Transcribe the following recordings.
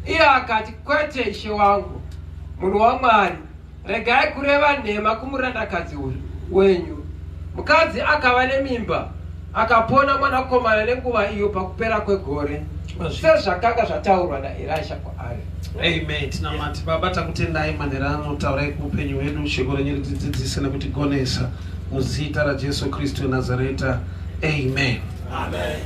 Iye akati, Kwete, ishe wangu, munhu waMwari, regai kureva nhema kumurandakadzi wenyu. Mukadzi akava nemimba, akapona mwanakomana nenguva iyo pakupera kwegore, sezvakanga zvataurwa naErisha kwaari. Amen. Tinamati Baba, takutendai manhero ano, taurai kuupenyu hwedu, shoko renyu ritidzidzise nekutigonesa muzita raJesu Kristu weNazareta. Amen. Amen.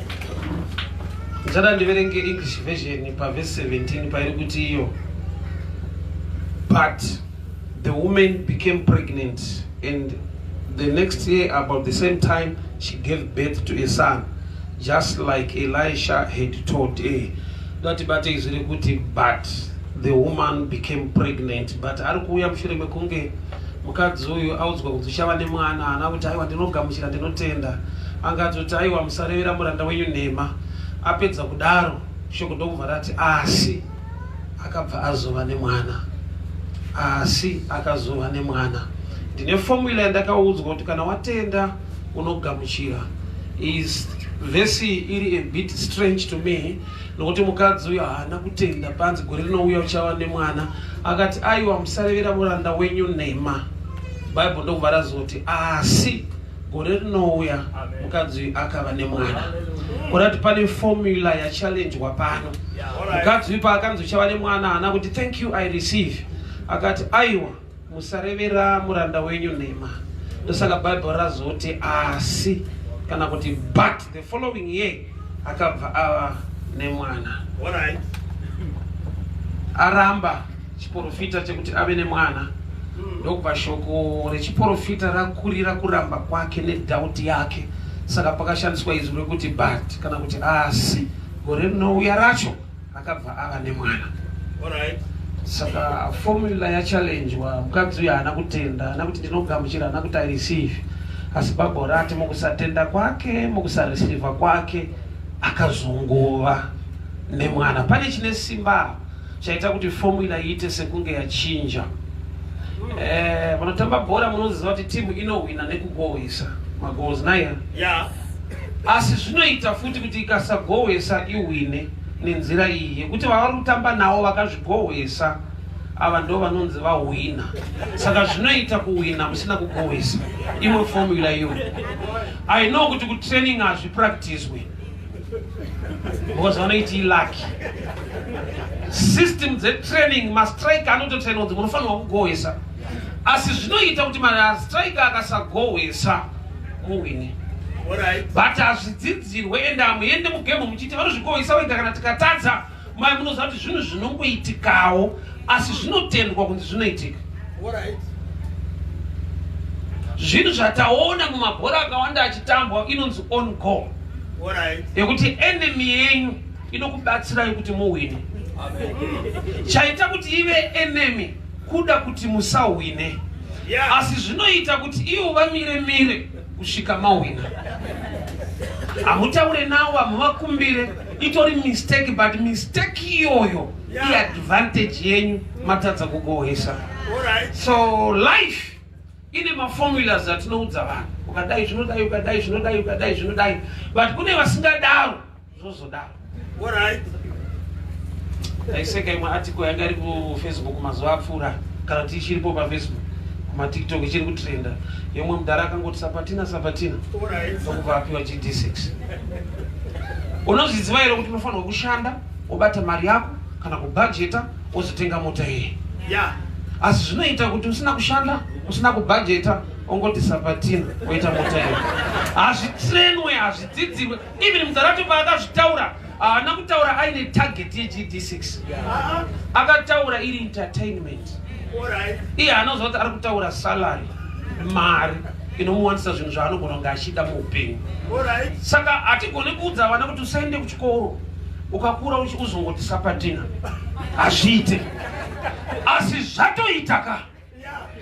Ndichada ndiverenge English version pavhesi 17 pairi kuti iyo but the woman became pregnant and the next year about the same time she gave birth to a son just like Elisha had told her. Ndatibate izwi rekuti but the woman became pregnant but ari kuuya mushure mekunge mukadzi uyu audzwa kunzi uchava nemwana haana kuti aiwa ndinogamuchira ndinotenda anga atoti aiwa musarevera muranda wenyu nhema apedza kudaro shoko ndokubva rati asi akabva azova nemwana asi akazova nemwana ndine formula yandakaudzwa kuti kana watenda unogamuchira is vhesi iri a bit strange to me nokuti mukadzi uyo haana kutenda panzi gore rinouya uchava nemwana akati aiwa musarevera muranda wenyu nhema bible ndokubva razoti asi gore rinouya mukadzi uyu akava nemwana kurati pane formula yachallenjwa pano mukadzi uyu paakanzi uchava nemwana haana kuti thank you i receive akati aiwa Musarevera muranda wenyu nhema. Ndosaka Bible razoti asi kana kuti but the following year akabva ava nemwana. Alright. Aramba chiporofita chekuti ave nemwana ndokubva shoko rechiporofita rakurira kuramba kwake nedoubt yake saka pakashandiswa izwi rekuti but kana kuti asi gore rinouya racho akabva ava nemwana. Alright. Saka formula yachallengewa mukadzi uyu haana kutenda, haana kuti ndinogamuchira, haana kuti I receive. Asi Bible rati mukusatenda kwake, mukusareceiva kwake akazongova nemwana. Pane chine simba apa chaita kuti formula iite sekunge yachinja. Eh, vanotamba bhora munoziva kuti timu inohwina nekugohwesa magoals naya. Yeah. Asi zvinoita futi kuti ikasagohwesa ihwine nenzira iyi yekuti vavari kutamba navo vakazvigohwesa ava ndo vanonzi vahwina. Saka zvinoita kuhwina musina kugohwesa imwe formula iyo. I know kuti kutraining hazvipractiswe because vanoiti ilucky. System dzetraining mastriker anototrainwa kunzi munofanirwa kugohwesa, asi zvinoita kuti mastriker akasagohwesa muwine but hazvidzidzirwe ende hamuende mugame muchiiti vanozvikohwisa wega kana tikatadza mai munoziva kuti zvinhu zvinongoitikawo asi zvinotendwa kunzi zvinoitika zvinhu zvataona mumabhora akawanda achitambwa inonzi on goal yekuti enemy yenyu inokubatsirai kuti muwine chaita kuti ive enemy kuda kuti musahwine yeah. Asi zvinoita kuti ivo vamire mire kusvika mahwina. Hamutaure nawo, hamuvakumbire, itori mistake, but mistake iyoyo yeah. iadvantage yenyu matadza kugohwesa. Right. So life ine maformulas atinoudza vanhu, ukadai zvinodai, ukadai zvinodai, ukadai zvinodai, but kune vasingadaro zvozodaro. Alright. Ndaiseka imwe article yanga iri kuFacebook mazuva apfuura kana kuti ichiripo paFacebook kumaTikTok ichiri kutrenda yemwe mudhara akangoti sapatina sapatina ndokubva apiwa GD6. Unozviziva here kuti unofanirwa kushanda wobata mari yako kana kubhajeta wozotenga mota iye? Yeah. Asi zvinoita kuti usina kushanda usina kubhajeta ongoti sapatina woita mota iyo. Hazvitrenwe, hazvidzidzirwe. Even Muzarato paakazvitaura haana kutaura aine target yeGD6, akataura iri entertainment. Iye anoziva kuti ari kutaura salary, mari inomuwanisa zvinhu zvaanogona kunge achida muupenyu. Saka hatigoni kuudza vana kuti usaende kuchikoro ukakura uzongoti sapatina, hazviite. Asi zvatoita ka,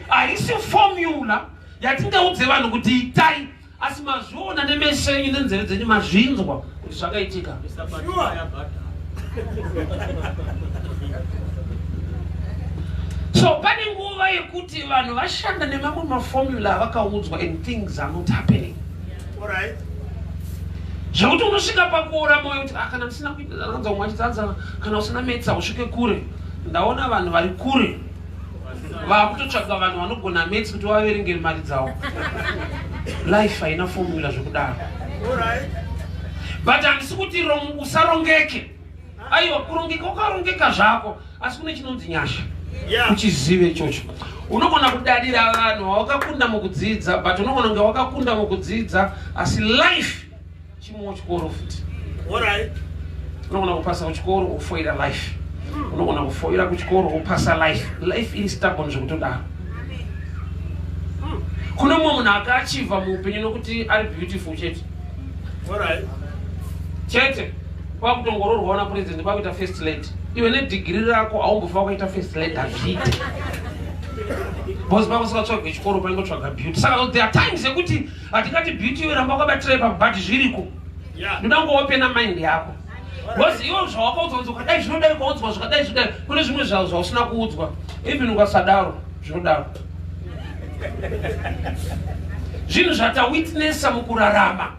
haisi formula yatingaudze vanhu kuti itai asi mazviona nemeso enyu nenzeve dzenyu mazvinzwa kuti zvakaitika. So pane nguva yekuti vanhu vashanda nemamwe maformula avakaudzwa and things are not happening. Zvekuti unosvika pakuora moyo kuti ah, kana ndisina kuanza umwe achiti anza Kana usina maths hausvike kure. Ndaona vanhu vari kure vakutotsvaga vanhu vanogona maths kuti vaverengere mari dzavo. Life haina formula zvekudaro. But handisi kuti usarongeke. Aiwa, kurongeka ukarongeka zvako, asi kune chinonzi nyasha. Uchizive ichocho. Unogona kudadira vanhu vawakakunda mukudzidza, but unogona kunge wakakunda mukudzidza asi life chimwewo chikoro futi. Unogona kupasa kuchikoro wofoira life. Unogona kufoira kuchikoro wopasa life. Life iri stubborn zvekutodaro. Kune mumwe munhu akaachiva muupenyu nokuti ari beautiful chete. Chete kwakutongororwawo napresident, kwakuita first lady. Iwe nedigiri rako haumbofa wakaita first lady, hazviite. Because pakusikatsvagwe chikoro, paingotsvaga beauty. Saka there are times yekuti hatingati beauty iwe ramba wakabatira ipapo, but zviriko. Ndoda kungoopena mind yako, because iwe zvawakaudzwa kunzi ukadai zvinodai, ukaudzwa zvakadai zvinodai, kune zvimwe zvausina kuudzwa. Even ukasadaro zvinodaro. Zvinhu zvatawitnessa mukurarama,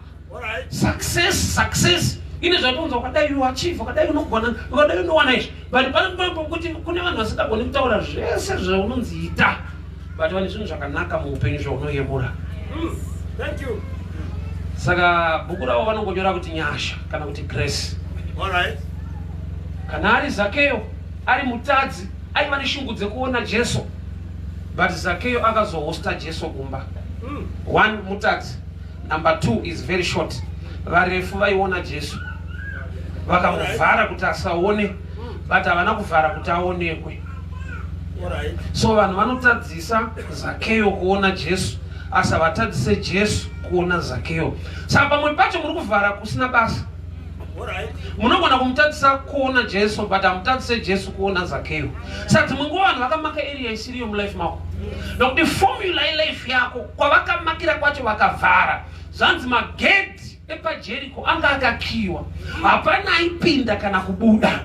success ine zvatounza. Ukadai you achieve, ukadai unogona, ukadai unowana izvi, but pane pokuti kune vanhu vasingagoni kutaura zvese zvaunonzi ita, but vane zvinhu zvakanaka muupenyu zvaunoyemura. Thank you. Saka bhuku ravo vanongonyora kuti nyasha kana kuti grace. Kana ari Zakeyo, ari mutadzi, aiva neshungu dzekuona Jesu, but Zakeyo akazohosta Jesu kumba. One, mutadzi. Number two is very short. Varefu vaiona Jesu, vakamuvhara kuti asaone, but havana kuvhara kuti aonekwe. So vanhu vanotadzisa Zakeyo kuona Jesu, asi havatadzise Jesu kuona Zakeyo. Saka pamwe pacho muri kuvhara kusina basa. Munogona kumutadzisa kuona Jesu, but hamutadzise Jesu kuona Zakeyo. Saka dzimwe nguva vanhu vakamaka area isiriyo mulife mako, nokuti formula yelife yako kwavakamakira kwacho vakavhara. Zvanzi magedhi epaJeriko anga akakiwa, hapana aipinda kana kubuda.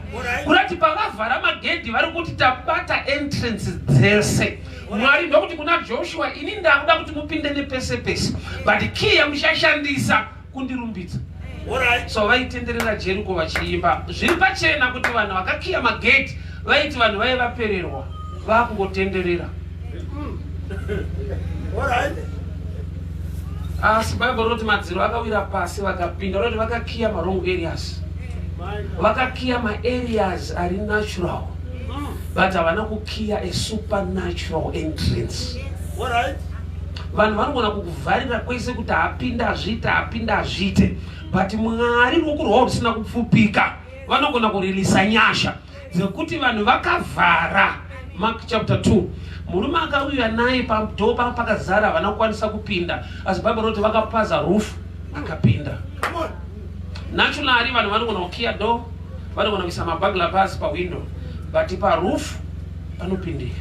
Kurati pavavhara magedhi, vari kuti tabata entrance dzese. Mwari ndokuti kuna Joshua, "Ini ndakuda kuti mupinde nepese pese, but key yamuchashandisa kundirumbidza." So vaitenderera Jeriko vachiimba. Zviri pachena kuti vanhu vakakiya magedhi vaiti vanhu vaiva vapererwa, vakungotenderera. Asi Bhaibheri rinoti madziro akawira pasi, vakapinda. Rinoti vakakiya mawrong areas, vakakiya maareas ari natural, but havana kukiya a supernatural entrance. Vanhu vanogona kukuvharira kwese kuti hapinda, hazviite, hapinda, hazviite, but Mwari ruoko rwavo rusina kupfupika, vanogona kuririsa nyasha dzekuti vanhu vakavhara. Mark chapter 2, murume akauya naye padoor panga pakazara, havana kukwanisa kupinda, asi Bhaibheri rinoti vakapaza roof, akapinda. Come on. Naturally vanhu vanogona kukiya door, vanogona kuisa maburglar pasi pawindow, but paroof panopindika.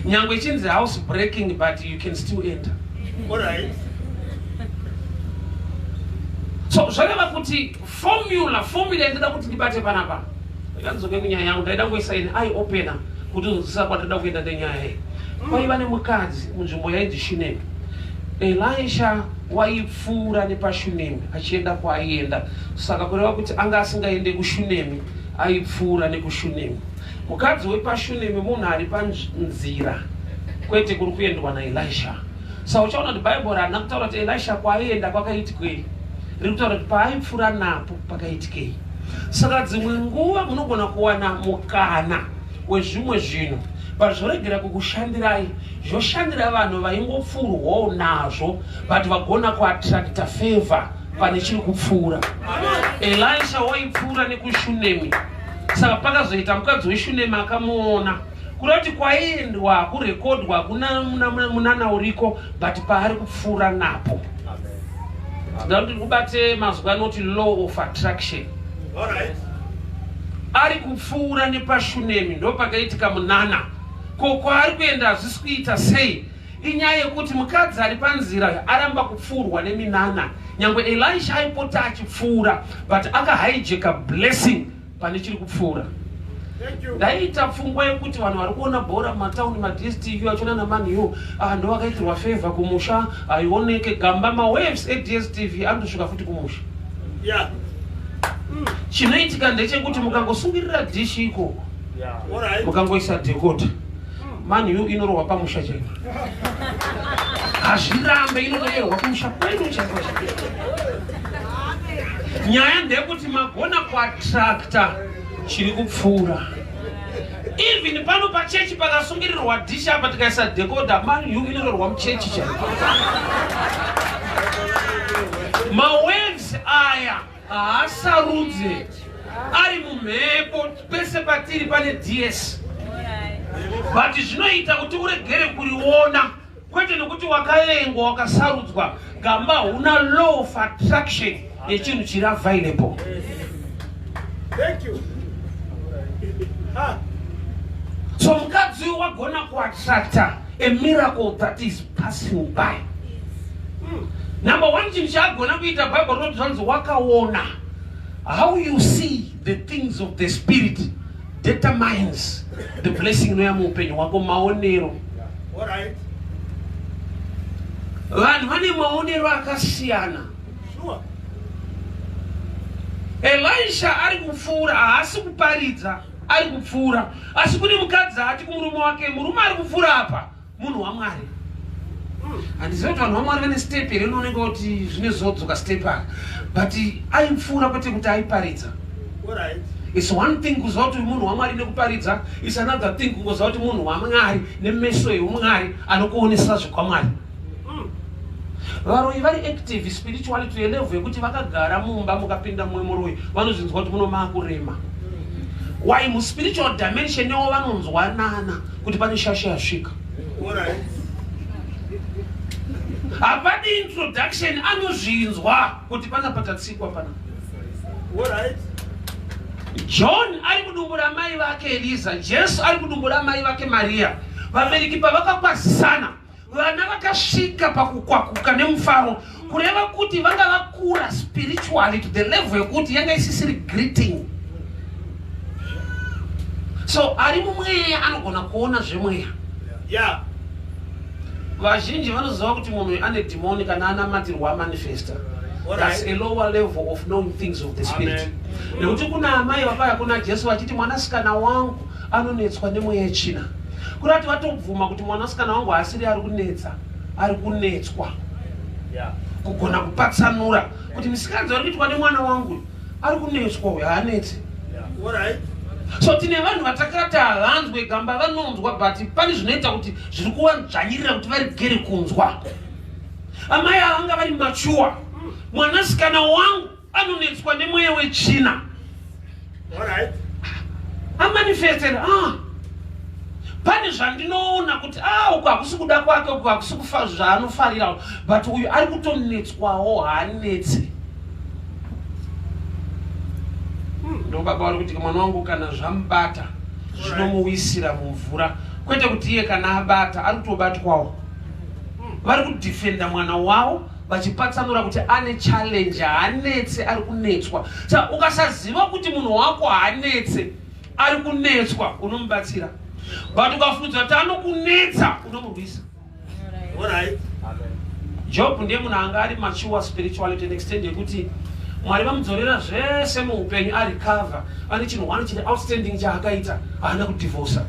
Nyangwe ichinzi house breaking, but you can still enter. So zvareva kuti formula yandida kuti ndibate panapa, ndikandidzoke kunyaya yangu, ndaida kungoisa ine eye opener kuti uzonzwisisa kwandida kuenda nenyaya iyi. Kwaiva nemukadzi munzvimbo yainzi Shunemi. Elisha waipfuura nepaShunemi achienda kwaaienda, saka kureva kuti anga asingaende kuShunemi, aipfuura nekuShunemi. Mukadzi wepaShunemi munhu ari panzira, kwete kuri kuendwa naElisha. Saka uchaona kuti Bhaibheri harina kutaura kuti Elisha kwaaienda kwakaitikei, riri kutaura kuti paaipfuura napo pakaitikei. Saka dzimwe nguva munogona kuwana mukana wezvimwe zvinhu, but zvoregera kukushandirai, zvoshandira vanhu vaingopfuurwawo nazvo, but vagona kuattracta favor pane chiri kupfuura. Elisha waipfuura nekuShunemi, saka pakazoita mukadzi weShunemi akamuona. Kureva kuti kwaiendwa kurekodwa kuna munana uriko, but paari kupfuura napo. Ndoda kuti kubate mazwi anoti law of attraction. Ari kupfuura nepaShunemi, ndo pakaitika munana. Ko kwaari kuenda hazvisi kuita sei? Inyaya yekuti mukadzi ari panzira aramba kupfuurwa neminana. Nyangwe Elisha aipota achipfuura, but akahijacka blessing pane chiri kupfuura. Thank you. Ndaita pfungwa yekuti vanhu vari kuona bhora mumatauni, maDStv, vachiona naMan U, ah, ndo vakaitirwa favor kumusha haioneke gamba. Mawaves eDStv anotosvika futi kumusha. Chinoitika ndechekuti mukangosungirira dhishi ikoko, mukangoisa decoder, Man U inorohwa pamusha chaipo, hazvirambe, inotoerwa kumusha kwedu chaipo. Nyaya ndeyekuti magona kuattracta chiri kupfuura. Even pano pachechi pakasungirirwa dhishi apa, tikaisa decoder, Man U inororwa muchechi chaipo. Mawaves aya haasarudze, ari mumhepo. Pese patiri pane ds, but zvinoita kuti uregere kuriona, kwete nekuti wakavengwa, wakasarudzwa. Gamba huna law of attraction yechinhu chiri available. Thank you. Ah. So mukadzi uyu wagona kuattracta a miracle that is passing by. Number one, chinhu chaagona kuita, Bible rinoti zvanzi wakaona. How you see the things of the spirit determines the blessing inoya muupenyu hwako. Maonero. All right. Vanhu vane maonero akasiyana. Elisha ari kupfuura, haasi kuparidza, ari kupfuura, asi kune mukadzi ati kumurume wake, "Murume ari kupfuura apa munhu waMwari." Handizivi kuti vanhu vaMwari vane step here inooneka kuti zvine zodzoka step aka, but aipfuura, kwete kuti aiparidza. All right. It's one thing kuziva kuti munhu waMwari nekuparidza, it's another thing kungoziva kuti munhu waMwari nemeso eumwari anokuonesa zvekwamwari. Varoyi vari active spiritually to a level yekuti vakagara mumba, mukapinda mumwe muroyi, vanozvinzwa kuti muno maakurema. Why? Muspiritual dimension newo vanonzwanana kuti pane shasha yasvika. All right. Hapadi introduction, anozvinzwa kuti pana patatsikwa pana. All right. John ari kudumbu ramai vake Eliza, Jesu ari kudumbu ramai vake Mariya. Vabereki pavakakwazisana, vana vakasvika pakukwakuka nemufaro, kureva kuti vanga vakura spiritually to the level yekuti yanga isisiri greeting. So ari mumweya anogona kuona zvemweya. Vazhinji vanoziva kuti munhu ane dhimoni kana anamatirwa amanifesta. That's a lower level of knowing things of the spirit. Amen. Nekuti kuna amai vakauya kuna Jesu vachiti, "Mwanasikana wangu anonetswa nemweya yetsvina." Kurati vatobvuma kuti mwanasikana wangu haasiri ari kunetsa, ari kunetswa. Kugona kupatsanura kuti misikanzi ari kuitwa nemwana wangu, ari kunetswa uyu, haanetsi. All right. So tine vanhu vatakati havanzwe gamba, vanonzwa, but pane zvinoita kuti zviri kuvadzvanyirira kuti varegere kunzwa. Amai ava vanga vari mature. "Mwanasikana wangu anonetswa nemweya wetsvina." All right. Amanifestera, ah, pane zvandinoona kuti ah, uku hakusi kuda kwake, uku hakusi kufa zvaanofarira, but uyu ari kutonetswawo, haanetsi. Ndo baba vari kuti mwana wangu kana zvamubata zvinomuwisira mumvura, kwete kuti iye kana abata ari kutobatwawo. Vari kudhifenda mwana wavo vachipatsanura kuti ane challenge, haanetse, ari kunetswa. Saka ukasaziva kuti munhu wako haanetse, ari kunetswa, unomubatsira, but ukafunza kuti anokunetsa, unomurwisa. All right. Job ndiye munhu anga ari mature spiritually to an extent yekuti Mwari vamudzorera zvese muupenyu, arecover. Ane chinhu one chiri outstanding chaakaita: haana kudivhosa.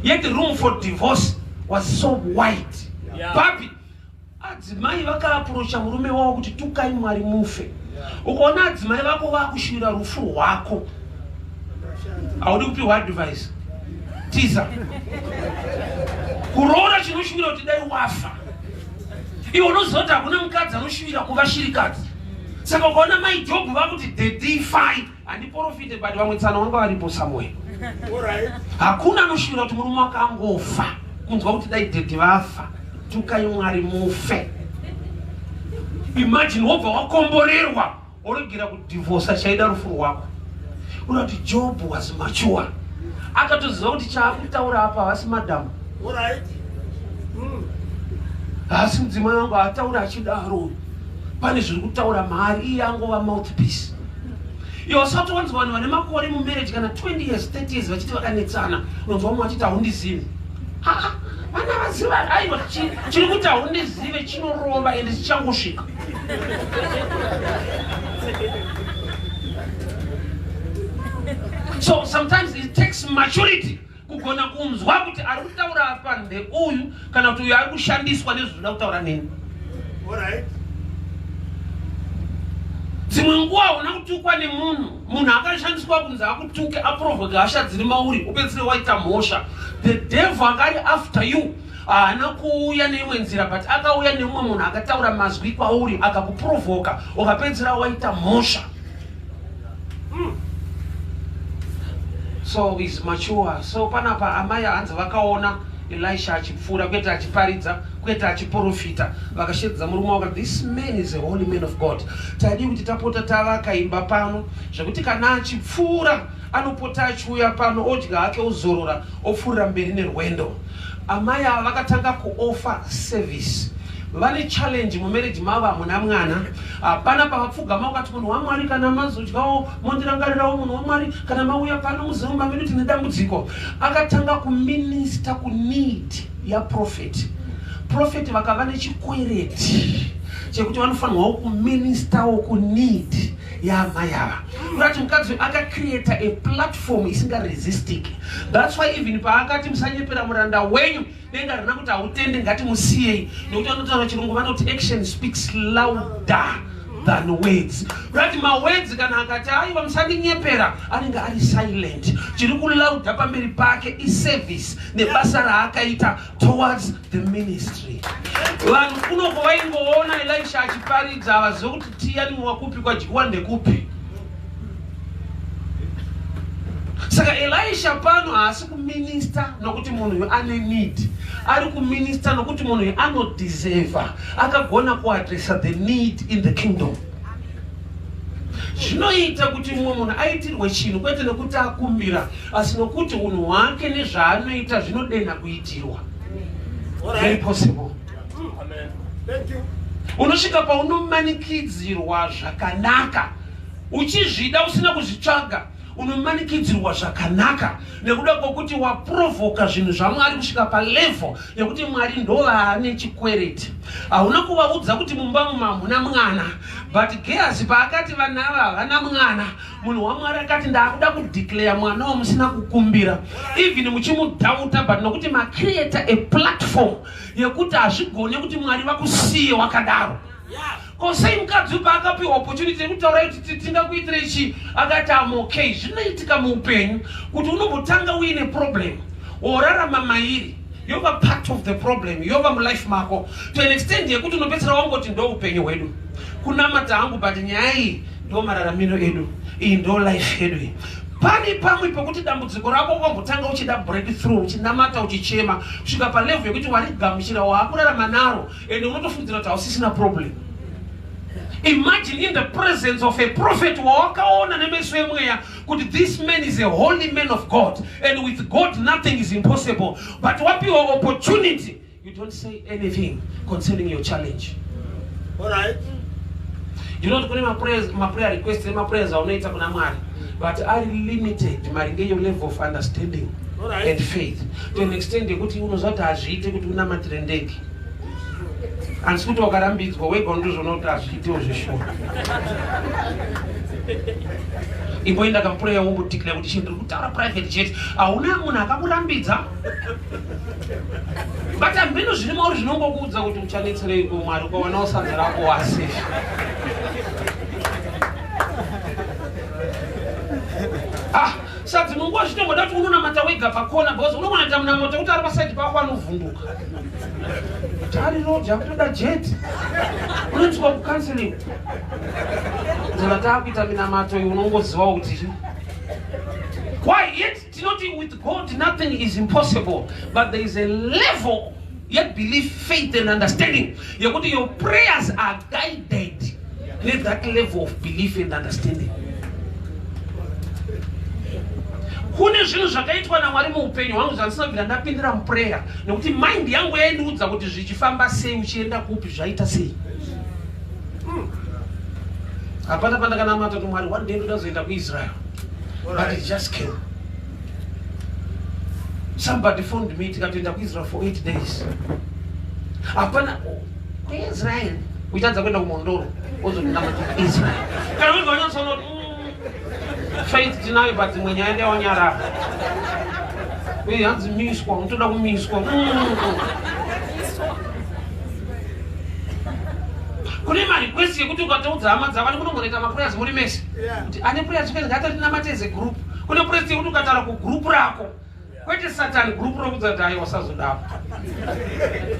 Yet the room for divorce was so wide. Papi adzimai vakaapproacha murume wavo kuti, "Tukai Mwari mufe." Ukaona adzimai vako vakushuvira rufu rwako, haudi kupiwa advice, tiza. Kuroora chinoshuvira kuti dai wafa, iwe unoziva kuti hakuna mukadzi anoshuvira kuva shirikadzi. Saka ukaona mai Jobhu vakuti daddy fai, handiprofite, but vamwe tsano vanga varipo somewhere. All right. Hakuna anoshuvira kuti murume wake angofa. Kunzwa kuti dai daddy vafa, tukai Mwari mufe. Imagine wobva wakomborerwa, woregera kudhivhosa chaida rufu rwako. Unoda kuti Job was mature, akatoziva kuti chaakutaura apa havasi madhamu. All right. Haasi mudzimai wangu haatauri achidaro, pane zviri kutaura maari, iye angova mouthpiece. Iwe usati wanzwa vanhu vane makore mumarriage, kana 20 years, 30 years, vachiti vakanetsana. Unonzwa mumwe achiti, "Haundizivi." Aa, vana vaziva. Aiwa, chiri kuti haundizive chinorova, ende chichangosvika. So sometimes it takes maturity kugona kunzwa kuti ari kutaura apa ndeuyu kana kuti uyu ari kushandiswa nezvinoda kutaura neni. Dzimwe nguva hauna kutukwa nemunhu, munhu akashandiswa kunzi akutuke, aprovoke hasha dziri mauri, upedzisire waita mhosva. The devil anga ari after you haana kuuya neimwe nzira, but akauya nemumwe munhu akataura mazwi kwauri akakuprovoka, ukapedzisira waita mhosva. So is mature. So panapa amai hanzi vakaona Elisha achipfuura, kwete achiparidza, kwete achiprofita, vakashedza murume wakati, "This man is a holy man of God. Tadii kuti tapota tavaka imba pano zvekuti kana achipfuura anopota achiuya pano, odya hake, ozorora, opfuurira mberi nerwendo." Amai ava vakatanga kuoffer service. Vane challenge mumarriage mavo, hamuna mwana. Hapana pavapfugama ukati, "Munhu waMwari, kana mazodyawo mondirangarirawo. Munhu waMwari, kana mauya pano muzimba medu tine dambudziko." Akatanga kuminister kuneed yaprophet. Prophet vakava nechikwereti chekuti vanofanirwawo kuministerwo kuneed yaamai ava. Kurati mukadzi uyu akacreata a platform isingaresistiki. That's why even paakati, "Musanyepera muranda wenyu," denga rina kuti hautendi, ngatimusiyei, nekuti vanotaura chirungu vanoti, "Action speaks louder than words." Kurati mawords kana akati, "Aiwa, musandinyepera," anenge ari silent. Chiri kulouder pamberi pake iservice nebasa raakaita towards the ministry. Vanhu kunoko vaingoona Elisha achiparidza, havazive kuti tiyaniwa kupi, kwadyiwa ndekupi. Saka Elisha pano haasi kuminister nokuti munhu uyu ane need, ari kuminister nokuti munhu uyu anodeserva, akagona kuaddressa the need in the kingdom. Zvinoita kuti mumwe munhu aitirwe chinhu kwete nekuti akumbira, asi nokuti unhu hwake nezvaanoita zvinodenha kuitirwa. Very possible. Amen. Thank you. Unosvika paunomanikidzirwa zvakanaka uchizvida, usina kuzvitsvaga. Unomanikidzirwa zvakanaka nekuda kwokuti waprovoka zvinhu zvaMwari kusvika palevel yekuti Mwari ndovaane chikwereti. Hauna kuvaudza kuti mumba mumu hamuna mwana, but Gehazi paakati vana ava havana mwana, munhu waMwari akati, "Ndaakuda kudeclare mwana wamusina kukumbira," even muchimudoubta, but nokuti macreata a platform yekuti hazvigone kuti Mwari vakusiye wakadaro. Ko sei mukadzi uyu paakapiwa opportunity yekutaura kuti tingakuitirei chii, akati, "Am okay"? Zvinoitika muupenyu kuti unombotanga uine problem, worarama mairi, yova part of the problem, yova mulife mako to an extent yekuti unopedzisira wangoti, "Ndo upenyu hwedu, kunamata hangu, but nyaya iyi ndo mararamiro edu, iyi ndo life yedu iyi." Pane pamwe pekuti dambudziko rako ukambotanga uchida breakthrough, uchinamata, uchichema kusvika palevel yekuti warigamuchira, waakurarama naro, ende unotofungidzira kuti hausisina problem. Imagine in the presence of a prophet wawakaona nemeso emweya kuti this man is a holy man of God and with God nothing is impossible, but wapiwa opportunity, you don't say anything concerning your challenge. All right. You know kune maprayer request nemaprayers aunoita kuna Mwari, but ari limited maringe your level of understanding All right. and faith, to an extent yekuti unoziva kuti hazviite kuti unamatire ndege. Handisi kuti wakarambidzwa wega, unotozviona kuti hazviitewo zveshuwa. Imboenda kamuprayer, wombodeclare kuti chinhu ndiri kutaura, private jet. Hauna munhu akakurambidza, but hambino zviri mauri zvinongokuudza kuti uchanetsereiko Mwari, ukawanawo sadza rako wasefi. Ah, saka dzimwe nguva zvitongoda kuti unonamata wega pakona, because unogona kuita munamato kuti ari paside pako anovhunduka kuti ari roja akutoda jet, unoiswa kucounseling. Nzira taakuita minamato iyi, unongozivawo kuti why. Yet tinoti with God nothing is impossible, but there is a level yet belief, faith and understanding yekuti your prayers are guided nethat level of belief and understanding. Kune zvinhu zvakaitwa naMwari muupenyu hwangu zvandisina kubvira ndapindira muprayer, nekuti mind yangu yaindiudza kuti zvichifamba sei, uchienda kupi, zvaita sei. Hapana pandakanamata kuti, "Mwari, one day ndodazoenda kuIsrael," but it just came. Somebody phoned me, tikatoenda kuIsrael for 8 days. Hapana kuIsrael, uchitadza kuenda kuMhondoro, wozotinamata Israel. Kana kuti vanyatsoona kuti. Faith tinayo but dzimwe nyaya ndewanyarara. Uye hanzi miswa, unotoda kumiswa. Kune marequest yekuti ukatoudza hama dzavo ani kunongonoita maprayers muri mese. Kuti ane prayers request ngatatinamate as a group. Kune prayers yekuti ukataura kugroup rako. Kwete satani group rokudza kuti aiwa usazodaro.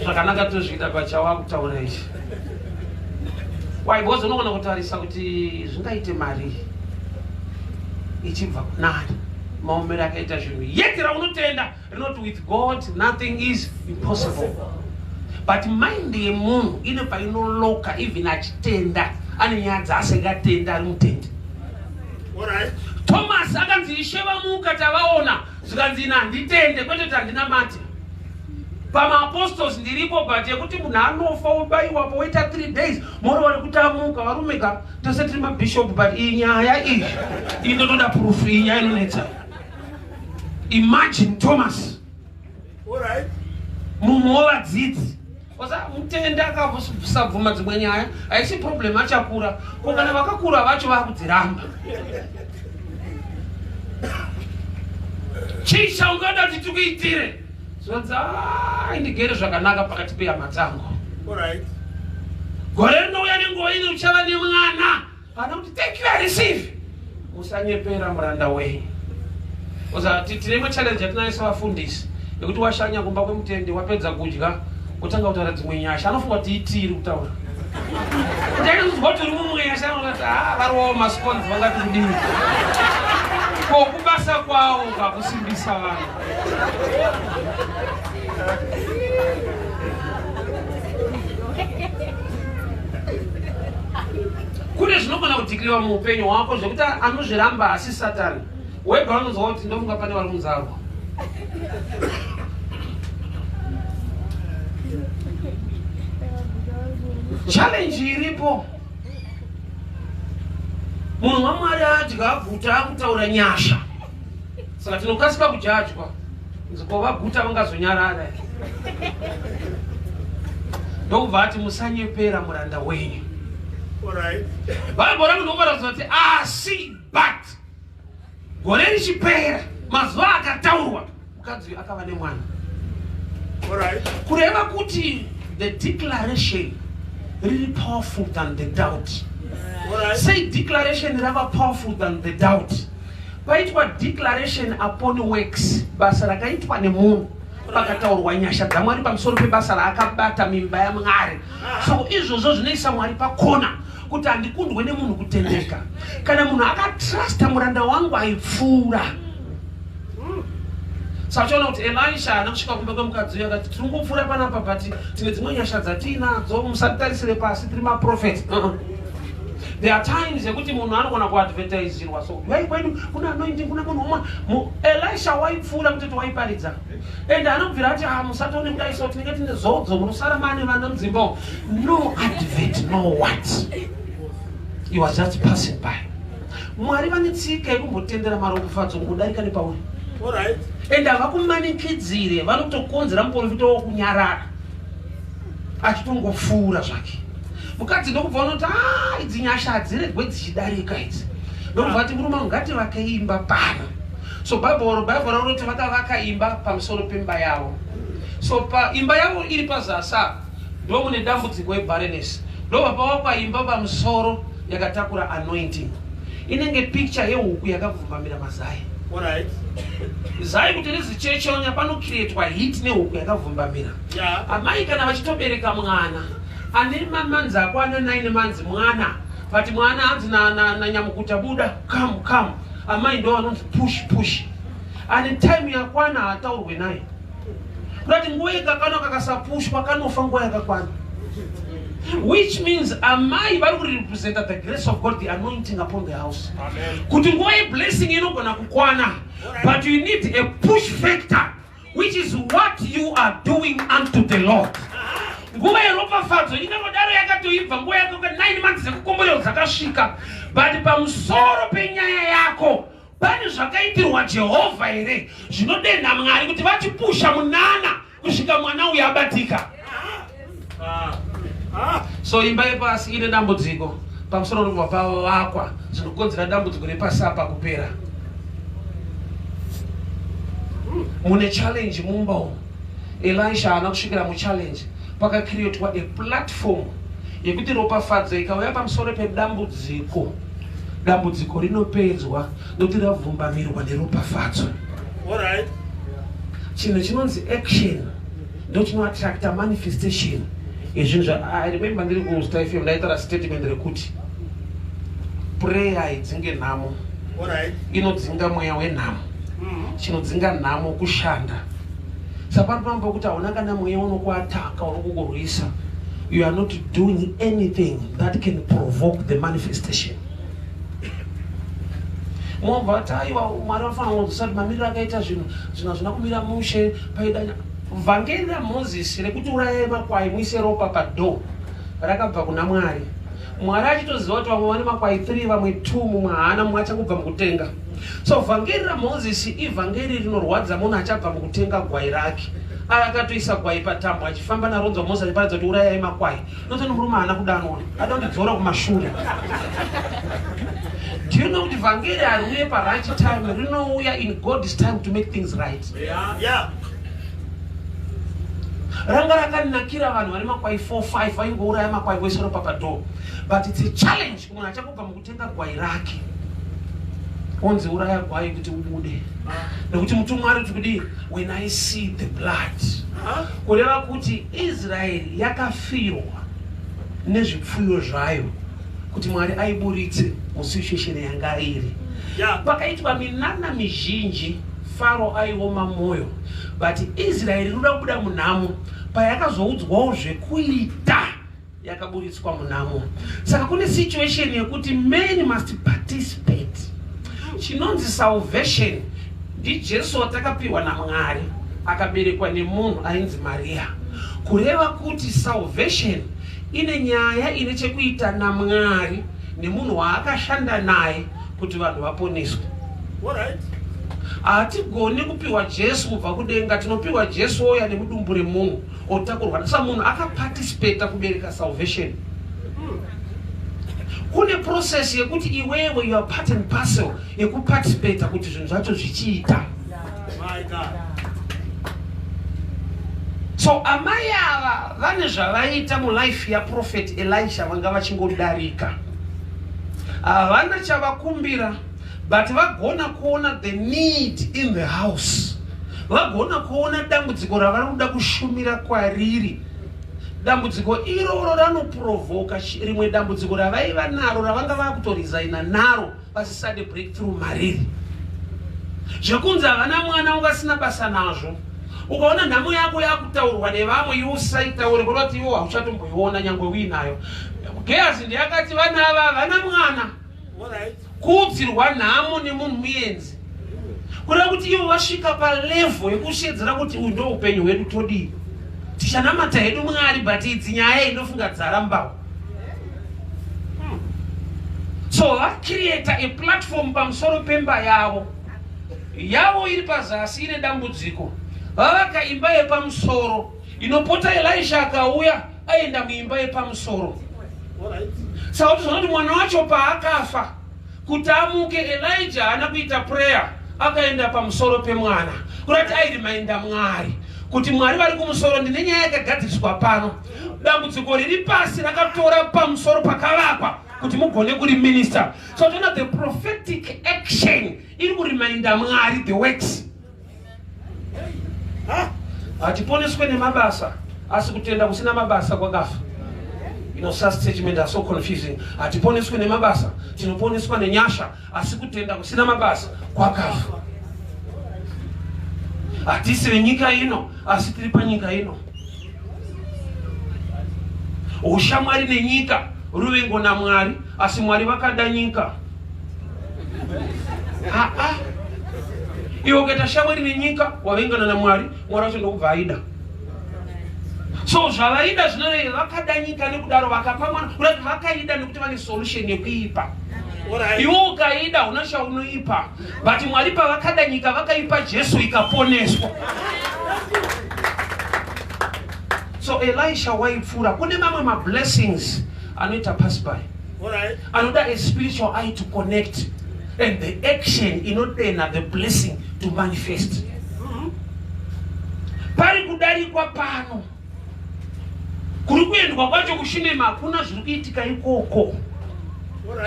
Zvakanaka tozviita pachawakutaura ichi. Why? Because unogona kutarisa kuti zvingaite mari ichibva kunani maomero akaita zvinhu yet raunotenda rinoti with God nothing is impossible but mind yemunhu ine painoloka even achitenda ane nyaya dzaasingatenda ari mutendi. Thomas akanzi ishe vamuka tavaona zvikanzi ini handitende kwete kuti handinamate pamaapostles ndiripo but yekuti munhu anofa obaiwapo woita 3 days morova nekuti amuka varume ka tose tiri mabishop but iyi nyaya iyi iyi ndotoda proof iyi nyaya inonetsa imagine Thomas mumwe wevadzidzi Osa mutende akasabvuma dzimwe nyaya haisi problem achakura ko kana vakakura vacho vakudziramba chii chaungada kuti tikuitire zvanzi ai ndigere zvakanaka pakati pehama dzangu gore rinouya nenguva ino uchava nemwana Kana kuti thank you I receive. Musanyepera muranda wenyu. Uzati tine imwe challenge yatinayo sevafundisi yekuti washanya kumba kwemutendi wapedza kudya wotanga kutaura dzimwe nyasha anofunga kuti itiri kutaura. Kuti anozwa kuti uri mumwe nyasha anoti ah variwawo mascones vangati kudini. Ko kubasa kwawo kakusimbisa vanhu. Kune zvinogona kudhikiriwa muupenyu hwako zvekuti anozviramba asi Satani. Wega unonzwa kuti ndofunga pane vari munzarwa. Challenge iripo. Munhu waMwari adya aguta akutaura nyasha. Saka tinokasika kujajwa. Nziko vaguta vangazonyarara. Ndokubva ati musanyepera muranda wenyu. Alright. Bible rangu ndinokuratidza kuti asi but gore richipera mazuva akataurwa mukadzi uyu akava nemwana. Alright. Kureva kuti the declaration riri powerful than the doubt. Alright. Say declaration rava powerful than the doubt. Paitwa declaration upon works, basa rakaitwa nemunhu pakataurwa nyasha dzaMwari pamusoro pebasa raakabata mimba yaMwari. So izvozvo zvinoisa Mwari pakona kuti handikundwe nemunhu kutendeka. Kana munhu akatrusta muranda wangu aipfuura. Saka uchaona kuti Elisha haana kusvika kumba kwemukadzi uyu akati tiri kungopfuura panapa but tine dzimwe nyasha dzatiinadzo musatitarisire pasi tiri maprofet. There are times yekuti munhu anogona kuadvertisirwa so hey, kwedu kuna anointing kuna munhu umwe Elisha waipfuura kutoti waiparidza and anobvira ati ah, musatone kudai so tinenge tine zodzo munosara mane vana mudzimba no advert no what you are just passing by. Mwari vane tsika yekumbotendera maropafadzo kungodarika nepauri and havakumanikidzire vanotokonzera muprofita wokunyarara achitongopfuura zvake mukadzi ndokubva unoti ah, idzi nyasha hadziregwe dzichidarika idzi ndokubva ati murume wangu ngativake imba pano so bible bible raunoti vakavaka imba pamusoro pemba yavo so pa imba yavo iri pazasi apa ndomune dambudziko yebarrenness ndobva pavakwa imba pamusoro yakatakura anointing inenge picture yehuku yakavhumbamira mazai Alright. Zai kuti rizichechonya panocreatwa heat nehuku yakavhumbamira. Yeah. Amai kana vachitobereka mwana ane mamanzi akwana 9 manzi mwana but mwana hanzi nanyamukuta na, na buda come come amai ndo vanonzi push push ane time yakwana haataurwe naye kurati nguva ikakwana kakasapushwa kanofa nguva yakakwana which means amai vari kurepresenta the grace of God, the anointing upon the house. Kuti nguva yeblessing inogona kukwana, but you need a push factor, which is what you are doing unto the Lord. Nguva yeropafadzo ingangodaro yakatoibva nguva yako 9 months dzekukomborero dzakasvika, but pamusoro penyaya yako pane zvakaitirwa Jehovha here zvinodenha Mwari kuti vachipusha munana kusvika mwana uyu abatika? So imba yepasi ine dambudziko. Pamusoro ndobva pavakwa zvinokonzera dambudziko repasi apa kupera. Mune challenge mumba umu. Elisha haana kusvikira muchallenge. Pakacreatwa a platform yekuti ropafadzo ikauya pamusoro pedambudziko, dambudziko rinopedzwa nokuti ravhumbamirwa neropafadzo. Alright. Chinhu chinonzi action ndochinoattracta manifestation yezvinhu zva I remember ndiri kuStar FM ndaitaura statement rekuti prayer haidzinge nhamo. Alright. Inodzinga mweya wenhamo. Chinodzinga nhamo kushanda. Saka pano pamba pekuti hauna kana mweya unokuataka unokukurwisa. You are not doing anything that can provoke the manifestation. Mobva vati aiwa Mwari vanofanira kunzwisisa kuti mamiriro akaita zvinhu zvinhu hazvina kumira mushe paida vhangeri raMozisi rekuti urayai makwai muise ropa padoor rakabva kuna Mwari. Mwari achitoziva kuti vamwe vane makwai 3 vamwe 2 mumwe haana mumwe achangobva mukutenga. So vhangeri raMozisi ivhangeri rinorwadza munhu achabva mukutenga gwai rake. Akatoisa gwai patambo achifamba naronzwa Mozisi achiparidza kuti urayai makwai. Notoni murume haana kudanwa ada kundidzora kumashure. Do you know kuti vhangeri hariuye pa right time, rinouya in God's time to make things right. Yeah. Ranga rakanakira vanhu vane makwai 4 5 vaingouraya makwai voisa ropa padoor. But it's a challenge kumunhu achangobva mukutenga gwai rake. Onzi uraya gwai kuti ubude. Nekuti mutumwa ari kuti kudii? When I see the blood. Kureva kuti Israeri yakafirwa nezvipfuyo zvayo kuti Mwari aiburitse musituation yanga iri. Pakaitwa minana mizhinji, Faro aioma mwoyo, but Israeri inoda kubuda munhamo. Payakazoudzwawo zvekuita yakaburitswa munhamo. Saka kune situation yekuti men must participate. Chinonzi salvation ndiJesu watakapiwa naMwari akaberekwa nemunhu ainzi Maria. Kureva kuti salvation ine nyaya ine chekuita naMwari nemunhu waakashanda naye kuti vanhu vaponeswe. Alright. Hatigoni kupiwa Jesu kubva kudenga, tinopiwa Jesu ouya nemudumbu remunhu otakurwa. Saka munhu akaparticipata kubereka salvation. Kune process yekuti iwewe you are part and parcel yekuparticipata kuti zvinhu zvacho zvichiita. My God. So amai ava vane zvavaita mulife yaProphet Elisha vanga vachingodarika. Havana chavakumbira but vagona kuona the need in the house. Vagona kuona dambudziko ravari kuda kushumira kwariri. Dambudziko iroro ranoprovoka rimwe dambudziko ravaiva naro ravanga vakutorizaina naro vasisade breakthrough mariri. Zvekunzi havana mwana ungasina basa nazvo. Ukaona nhamo yako yakutaurwa nevamwe iwe usaitaure kureva kuti iwe hauchatomboiona nyangwe uinayo. Gehazi ndiye akati vana ava havana mwana. Kuudzirwa nhamo nemunhu muenzi. Kureva kuti ivo vasvika palevel yekushedzera kuti uyu ndo upenyu hwedu todii. Tichanamata hedu Mwari but idzi nyaya inofunga dzarambawo. So vacreata a platform pamusoro pemba yavo. Yavo iri pazasi ine dambudziko. Vavaka imba yepamusoro inopota Elisha akauya aenda muimba yepamusoro. Saka kuti zvanoti mwana wacho paakafa kuti amuke Elijah haana kuita prayer akaenda pamusoro pemwana. Kurati airimainda Mwari kuti Mwari vari kumusoro ndine nyaya yakagadziriswa pano. Dambudziko riri pasi rakatora pamusoro pakavakwa kuti mugone kuri minister. So toona the prophetic action iri kurimainda Mwari the works. Hatiponeswe nemabasa asi kutenda kusina mabasa kwakafa. You know, such statement are so confusing. Hatiponeswe nemabasa, tinoponeswa nenyasha, asi kutenda kusina mabasa kwakafa. Hatisi venyika ino, asi tiri panyika ino. Ushamwari nenyika, ruvengo naMwari, asi Mwari vakada nyika. Aa, iwe ukaita shamwari nenyika wavengana naMwari, Mwari wacho ndokubva aida. So zvavaida zvinoreva vakada nyika nekudaro vakapa mwana, kurati vakaida nekuti vane solution yekuipa. Iwe ukaida huna chaunoipa, but Mwari pavakada nyika vakaipa Jesu ikaponeswa. So Elisha waipfuura kune mamwe mablessings anoita pass by. Anoda a spiritual eye to connect and the action inodena the blessing to manifest. Pari kudarikwa pano kuri kuendwa kwacho kuShinema hakuna zviri kuitika ikoko.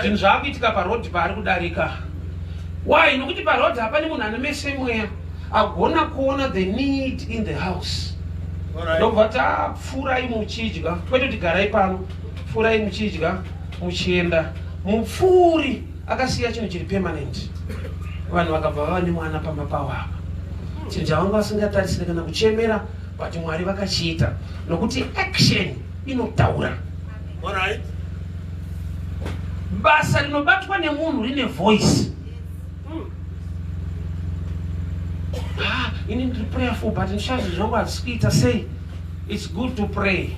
Zvinhu zvaakuitika parodhi paari kudarika. Why? Nokuti parodhi hapane munhu ane mese mweya agona kuona the need in the house. Ndobva tapfuurai muchidya, kwete kuti garai pano, pfuurai muchidya muchienda. Mupfuuri akasiya chinhu chiri permanent, vanhu vakabva vava nemwana pamba pavo apa, chinhu chavanga vasingatarisire kana kuchemera, but Mwari vakachiita nokuti action inotaura. Basa rinobatwa nemunhu rine voice. Ah, ini ndiri prayerful but ndishazi zvangu hazisi kuita sei. It's good to pray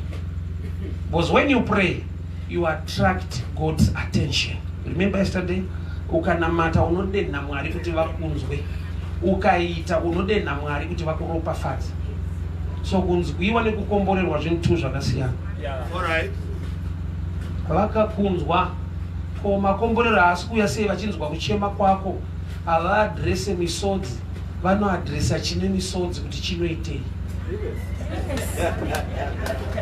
because when you pray you attract God's attention. Remember yesterday, ukanamata unodenha Mwari kuti vakunzwe, ukaita unodenha Mwari kuti vakuropafadze. So kunzwiwa nekukomborerwa zvinhu two zvakasiyana. Vakakunzwa ko makomborero haasi kuuya sei vachinzwa kuchema kwako? Havaadrese misodzi, vanoadresa chine misodzi kuti chinoitei.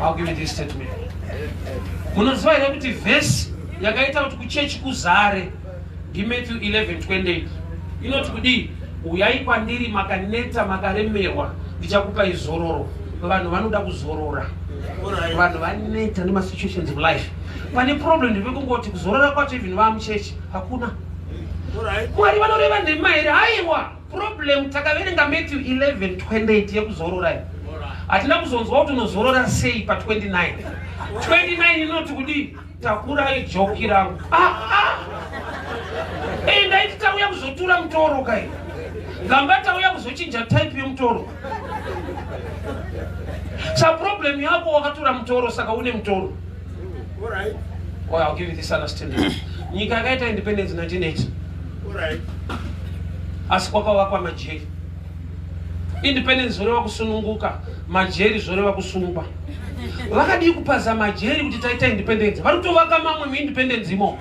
I'll give you this statement. Munoziva here kuti vhesi yakaita kuti kuchechi kuzare ndiMatthew 11:28 inoti kudii? Uyai kwandiri makaneta makaremerwa, ndichakupai zororo. Vanhu vanoda kuzorora, vanhu vaneta nemasituations of life. Pane problem ndepekungoti kuzorora kwacho even vamuchechi hakuna. Mwari vanoreva nhema here? Aiwa. Problem takaverenga Matthew 11:28 yekuzorora iyi, hatina kuzonzwa kuti unozorora sei pa 29. 29 inoti kudii? Takurai joki rangu. Ah, ah. Ei, ndaiti tauya kuzotura mutoro kai, gamba tauya kuzochinja type yemutoro. Sa problem yako wakatura mutoro, saka une mutoro. Oh, I'll give you this understanding. Nyika yakaita independence 1980, asi kwakavakwa majeri. Independence zvoreva kusununguka, majeri zvoreva kusungwa. Vakadii kupaza majeri kuti taita independence? Vari kutovaka mamwe muindependence imomo.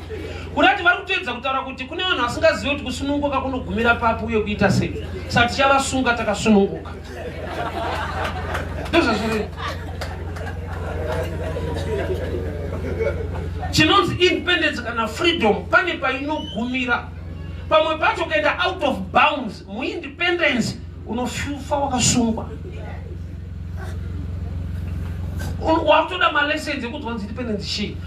Kurati vari kutoedza kutaura kuti kune vanhu vasingazivi kuti kusununguka kunogumira papi uye kuita sei, saka tichavasunga takasununguka. Ndozvazviri. Chinonzi independence kana freedom pane painogumira. Pamwe pacho ukaenda out of bounds muindependence unofufa wakasungwa. Wakutoda malessons ekuti wanzi independence chii.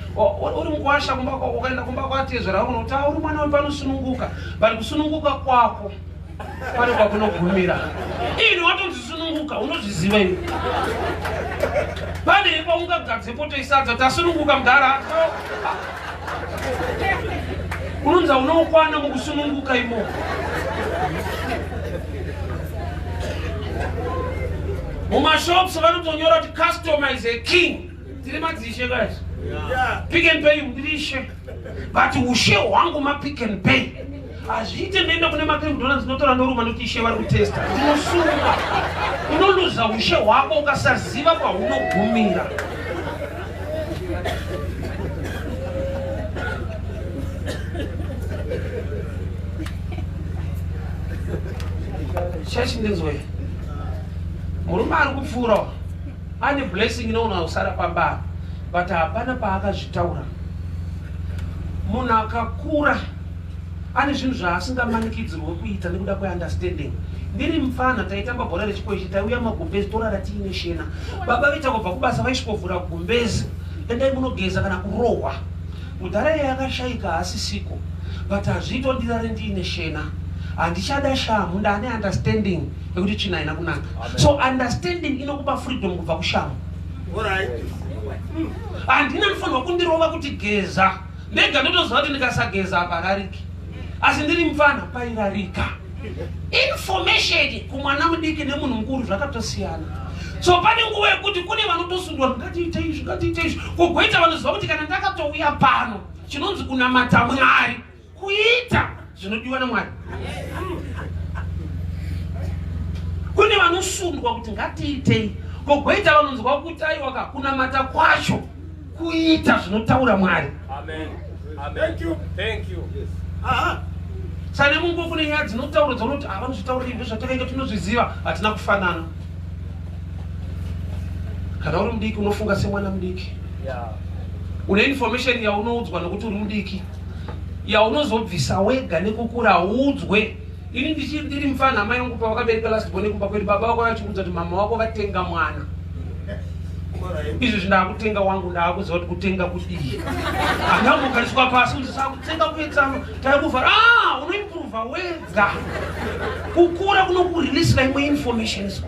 Uri mukwasha kumba, ukaenda kumba kwatezvara unoti uri mwana wepanosununguka, but kusununguka kwako pane kwakunogumira. Ini watonzi sununguka, unozviziva iwe. Pane paungagadze poto isadza tasununguka mudhara, unonzi unokwana mukusununguka imomo. Mumashops vanotonyora kuti customer is a king. Tiri madzishe guys. Pick and Pay, ndiri ishe, but ushe hwangu maPick and Pay hazviite. Ndoenda kune maMcDonalds, ndinotora noruma nokuti ishe vari kutesta. Ndinosunga. Unoluza ushe hwako ukasaziva kwahunogumira. Chechi, ndinzwe. Murume ari kupfuura ane blessing inoona kusara pamba, but hapana paakazvitaura. Munhu akakura ane zvinhu zvaasingamanikidzirwe kuita nekuda kweunderstanding. Ndiri mufana taitamba bhora rechikwechi, taiuya magumbezi torara tiine shena. Baba vaita kubva kubasa vaisvikovhura gumbezi, endai munogeza kana kurohwa. Mudhara iye akashayika, haasisiko, but hazviito ndirare ndiine shena. Handichada shamu, ndane understanding yekuti tsvina haina kunaka. So understanding inokupa freedom kubva kushamu. Handina mufanirwa kundirova kuti geza, ndega ndotoziva kuti ndikasageza apa rariki. Asi ndiri mufana pairarika. Information kumwana mudiki nemunhu mukuru zvakatosiyana. So pane nguva yekuti kune vanotosundwa, ngatiite izvi, ngatiite izvi, kugoita vanoziva kuti kana ndakatouya pano chinonzi kunamata Mwari kuita zvinodiwa naMwari. Kune vanosundwa kuti ngatiitei, kogoita vanonzwa kuti aiwaka kunamata kwacho kuita zvinotaura Mwari. Amen. Thank you. Thank you. Aha. Sane munguva kune nyaya dzinotaura dzaunoti ah, vanozvitaurira izvo zvatakaita tinozviziva, hatina kufanana. Kana uri mudiki unofunga semwana mudiki. Une information yaunoudzwa nokuti uri mudiki yaunozobvisa wega nekukura hauudzwe. Ini ndichiri ndiri mufana amai vangu pavakabereka last born kumba kwedu baba vako vachikuudza kuti mama wako vatenga mwana. Izvi zvindakutenga wangu ndaakuziva kuti kutenga kudii. Handambogariswa pasi kuti sakutenga kuetsano taikuvhara. Ah, unoimprova wega. Kukura kunokureleasira imwe information so.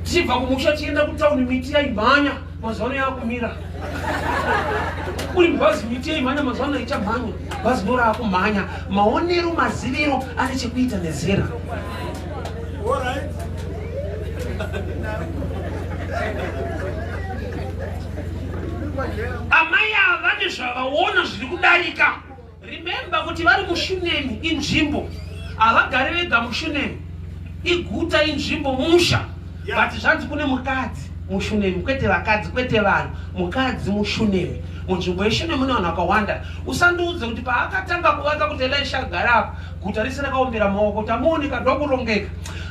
Tichibva kumusha tichienda kutauni miti yaimhanya mazuva ano yakumira. Kuri bhazi miti yaimhanya mazuva ano haichamhanya. Bhazi ndo raakumhanya. Maonero maziviro ane chekuita nezera. All right. Amai ava vane zvavaona zviri kudarika. Remember kuti vari muShunemi inzvimbo. Havagari vega muShunemi. Iguta inzvimbo musha. Yeah. But zvanzi kune mukadzi muShunemi kwete vakadzi kwete vanhu. Mukadzi muShunemi. Munzvimbo yeShunemi mune vanhu vakawanda. Usandiudze kuti paakatanga kuvaka kuti Elisha agare apa guta rese rakaombera maoko kuti amuoneka ndokurongeka.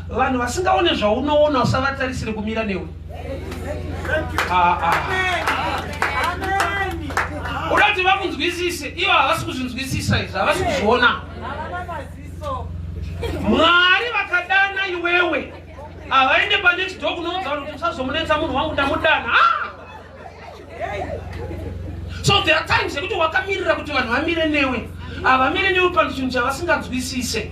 Vanhu vasingaone zvaunoona usavatarisire kumira newe. Thank you. Ah, ah. Uda kuti vakunzwisise, ivo havasi kuzvinzwisisa izvi, havasi kuzviona. Mwari vakadana iwewe, havaende panext door kunoudza vanhu kuti musazomunetsa munhu wangu ndamudana. Ah! So there are times yekuti wakamirira kuti vanhu vamire newe, havamire newe pane chinhu chavasinganzwisise.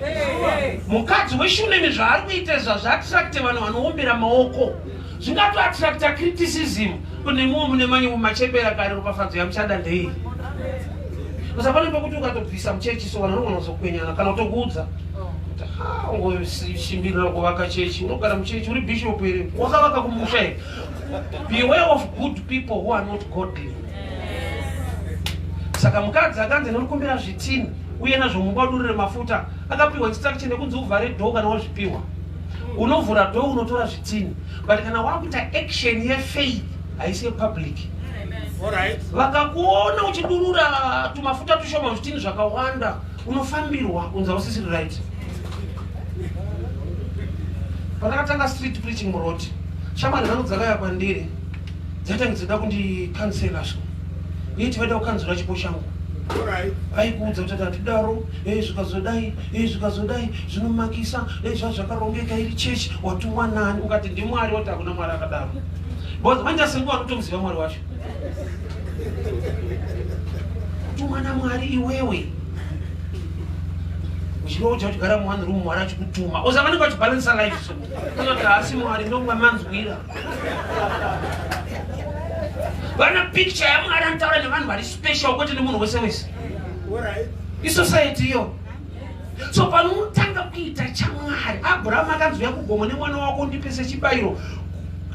Mukadzi weShunemi zvaari kuita izvi hazviattracte vanhu vanoombera maoko, zvingatoattracta criticism. Kune mumwe mune manye machembera kare ropafadzo yamuchada ndei. Usapane pekuti ukatobvisa muchechi so vanhu vanogona kuzokwenyana kana kutokuudza kuti ha ungoshimbirira kuvaka chechi, unogara muchechi uri bishop here, wakavaka kumusha here. Beware of good people who are not godly. Saka mukadzi akanzi ndinokumbira zvitini uye nazvo mumba udurire mafuta, akapiwa instruction yekunzi uvhare door kana wazvipiwa. Unovhura door unotora zvitini, but kana wakuita action yefaith haisi yepublic. All right. Vakakuona uchidurura tumafuta tushoma zvitini zvakawanda, unofambirwa kunzi hausisiri right. Pandakatanga street preaching muroad, shamwari dzangu dzakauya kwandiri dzaitanga dzida kundikansela so yeti vaida kukanzura chipo changu. All right. Vaikuudza kuti hatidaro, zvikazodai, zvikazodai, zvinomakisa, zvazvakarongeka iri chechi, watumwa nani? Ukati ndiMwari, woti hakuna Mwari akadaro. Because manje asingu vanotomuziva Mwari wacho. Kutumwa naMwari iwewe. Uchiroja uchigara mu one room Mwari achikutuma. Oza vanenge vachibalansa life so. Unoti haasi Mwari ndomwa manzwira. Vana picture yaMwari anotaura nevanhu vari special kwete nemunhu wese wese. All right. Isociety iyo. So panotanga kuita chaMwari, Abraham akanzi uya kugomo nemwana wako undipe sechibayiro.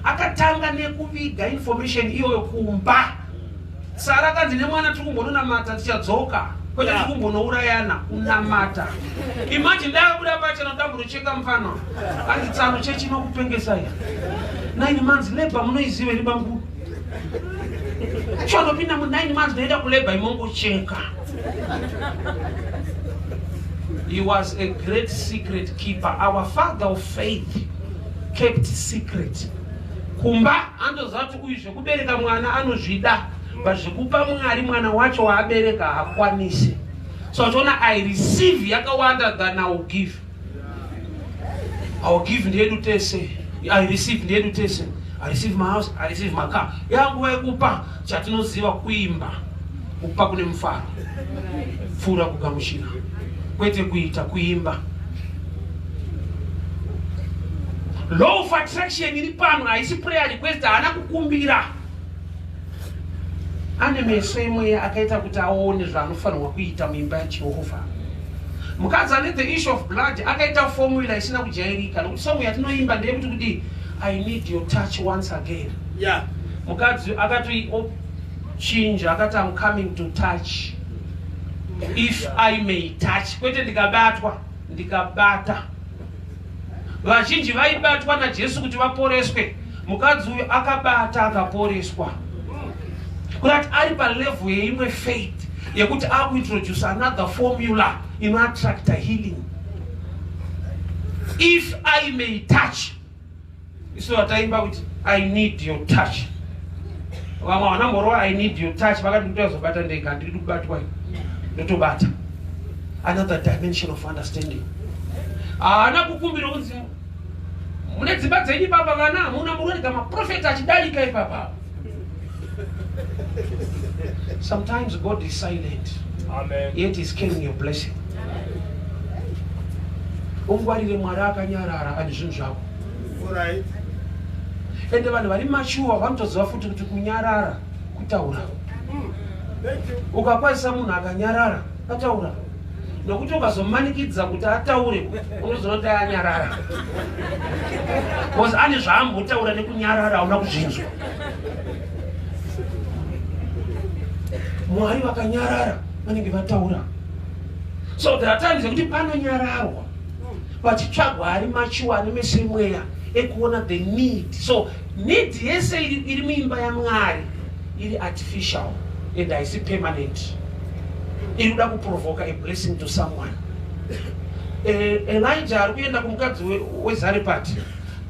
Akatanga nekuviga information iyoyo kumba. Sara akanzi nemwana tiri kumbononamata tichadzoka. Kwete tiri kumbonourayana, kunamata. Imagine dai akabuda pachena kuti ambonocheka mufana. Anzi tsano chechi inokupengesa iyi. 9 months labor munoiziva here bamukuru? Chonopinda mu 9 months noenda kulabor imongocheka. He was a great secret keeper. Our father of faith kept secret. Kumba andoziva kuti uyu zvekubereka mwana anozvida, but zvekupa Mwari mwana wacho waabereka haakwanisi. So achiona I receive yakawanda than I will give. I will give ndeyedu tese. I receive ndeyedu tese. I receive my house, I receive my car. Yanguva yekupa chatinoziva kuimba. Kupa kune mufaro. Pfuura kugamuchira. Kwete kuita kuimba. Law of attraction iri pano haisi prayer request, haana kukumbira. Ane meso emweya akaita kuti aone zvaanofanirwa kuita muimba yaJehovha. Mukadzi ane the issue of blood akaita formula isina kujairika, nokuti song yatinoimba ndeyekuti kudii? I need your touch once again. Yeah. Mukadzi akatochinja akati I'm coming to touch. If I may touch. Kwete ndikabatwa, ndikabata. Vazhinji vaibatwa naJesu kuti vaporeswe. Mukadzi uyu akabata akaporeswa. Kurati ari palevel yeimwe faith yekuti akuintroduce another formula inoattracta healing. If I may touch, isu vataimba kuti I need your touch. Vamwe havana mborova I need your touch, vakati nditozobata ndega, handidi kubatwa, ndotobata. Another dimension of understanding. Haana kukumbira kunzi mune dzimba dzenyu baba vana hamuna, munorega maprofeta achidarika ipapa. Sometimes God is silent. Amen. Yet is carrying your blessing. Ungwarire Mwari akanyarara ane zvinhu zvako. All right. Ende vanhu vari machuwa vanotoziva futi kuti kunyarara kutaura. Thank you. Ukakwazisa munhu akanyarara ataura, nokuti ukazomanikidza kuti ataure unozoona kuti anyarara, because ane zvaambotaura nekunyarara hauna kuzvinzwa. Mwari vakanyarara vanenge vataura. So there are times yekuti panonyararwa pachitsvagwa ari machuwa ane meso emweya ekuona the need. So need yese iri muimba yaMwari iri artificial and haisi permanent, iri kuda kuprovoka a blessing to someone. Elijah ari kuenda kumukadzi weZarepati,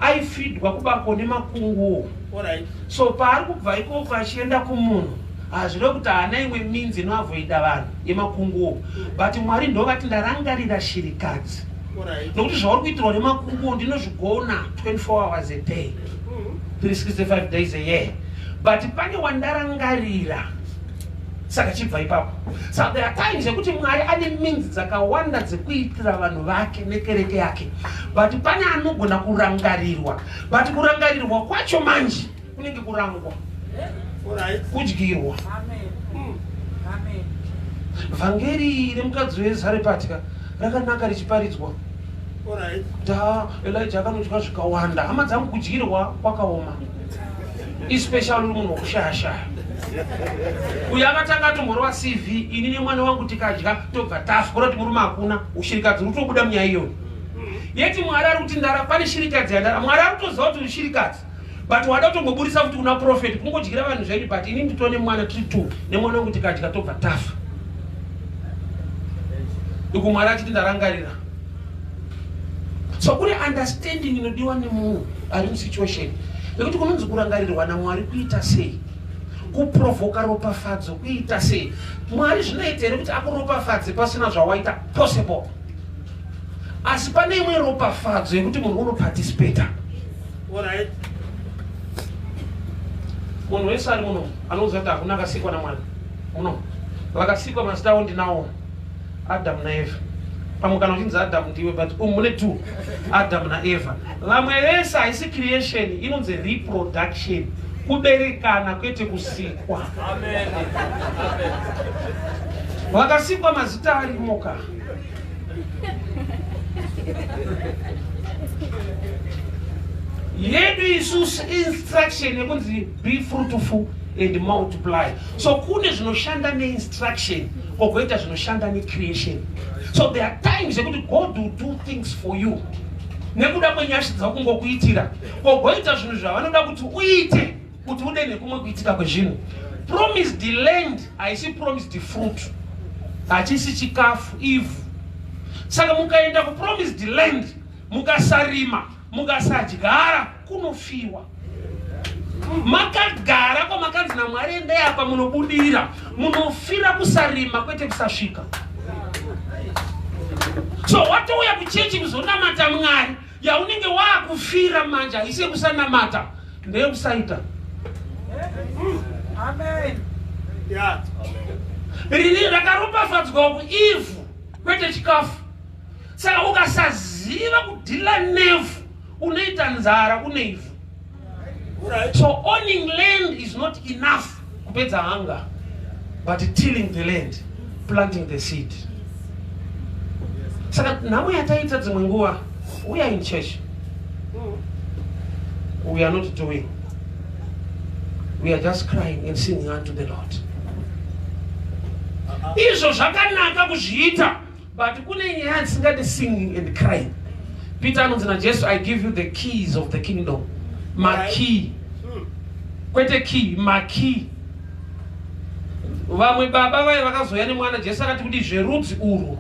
aifidwa kubako nemakunguo. All right. So paari kubva ikoko achienda kumunhu, hazvirevi kuti haana imwe means inoavoida vanhu yemakunguo, but Mwari ndovati ndarangarira shirikadzi. All right. Nokuti zvauri kuitirwa nemakunguo ndinozvigona 24 hours a day, 365 days a year, but pane wandarangarira, saka chibva ipapo. So there are times yekuti Mwari ane means dzakawanda dzekuitira vanhu vake nekereke yake, but pane anogona kurangarirwa, but kurangarirwa kwacho manje kunenge kurangwa, All right. kudyirwa. Vhangeri remukadzi weZarepati rakanaka richiparidzwa. All right. Da Elija akanodya zvikawanda. Hama dzangu, kudyirwa kwakaoma, especially uri munhu wekushayashaya. Uyo akatanga atomborova CV, ini nemwana wangu tikadya tobva tafa, kuda kuti murume hakuna, ushirikadzi uri kutobuda munyaya iyoyo. Yeti Mwari ari kuti ndara pane shirikadzi yandara. Mwari ari kutoziva kuti uri shirikadzi, but wada kutomboburisa kuti una prophet kungodyira vanhu zvenyu, but ini nditone mwana, tiri two nemwana wangu, tikadya tobva tafa. Uku Mwari achiti ndarangarira. So kune understanding inodiwa nemunhu ari musituation nekuti kunonzi kurangarirwa naMwari kuita sei, kuprovhoka ropafadzo kuita sei. Mwari zvinoita here kuti akuropafadze pasina zvawaita? Possible, asi pane imwe ropafadzo yekuti munhu unoparticipata. All right. Munhu wese ari muno anoziva kuti hakuna akasikwa naMwari muno. Vakasikwa mazita avo ndinawo, Adamu naEvha. Pamwe kana uchinzi Adamu ndiwe, but umu mune two, Adamu naEvha. Vamwe vese haisi creation, inonzi reproduction, kuberekana, kwete kusikwa. Vakasikwa mazita arimoka. Yedu isusu instruction yekunzi be fruitful and multiply. So kune zvinoshanda neinstruction, kogoita zvinoshanda necreation. So there are times yekuti God will do things for you nekuda kwenyasha dzakungokuitira, kogoita zvinhu zvavanoda kuti uite kuti ude nekumwe kuitika kwezvinhu. Promised land haisi promised fruit, hachisi chikafu, ivhu. Saka mukaenda kupromised land mukasarima, mukasadyara, kunofiwa. Makagara kwamakanzi naMwari endei apa munobudirira, munofira kusarima, kwete kusasvika. So watouya kuchechi kuzonamata Mwari, yaunenge waakufira manje haisi yekusanamata, ndeyekusaita. Amen. Riri rakaropafadzwa uku ivhu, kwete chikafu. Saka ukasaziva kudhila nevhu unoita nzara une ivhu. So owning land is not enough kupedza hunger, but tilling the land, planting the seed. Saka nhamo yataita dzimwe nguva, we are in church, we are not doing, we are just crying and singing unto the Lord. Izvo zvakanaka kuzviita, but kune nyaya dzisingadi singing and crying. Peter anonzi naJesu, "I give you the keys of the kingdom." Makey, kwete key, makey. Vamwe baba vaye vakazouya nemwana, Jesu akati kuti zverudzi urwu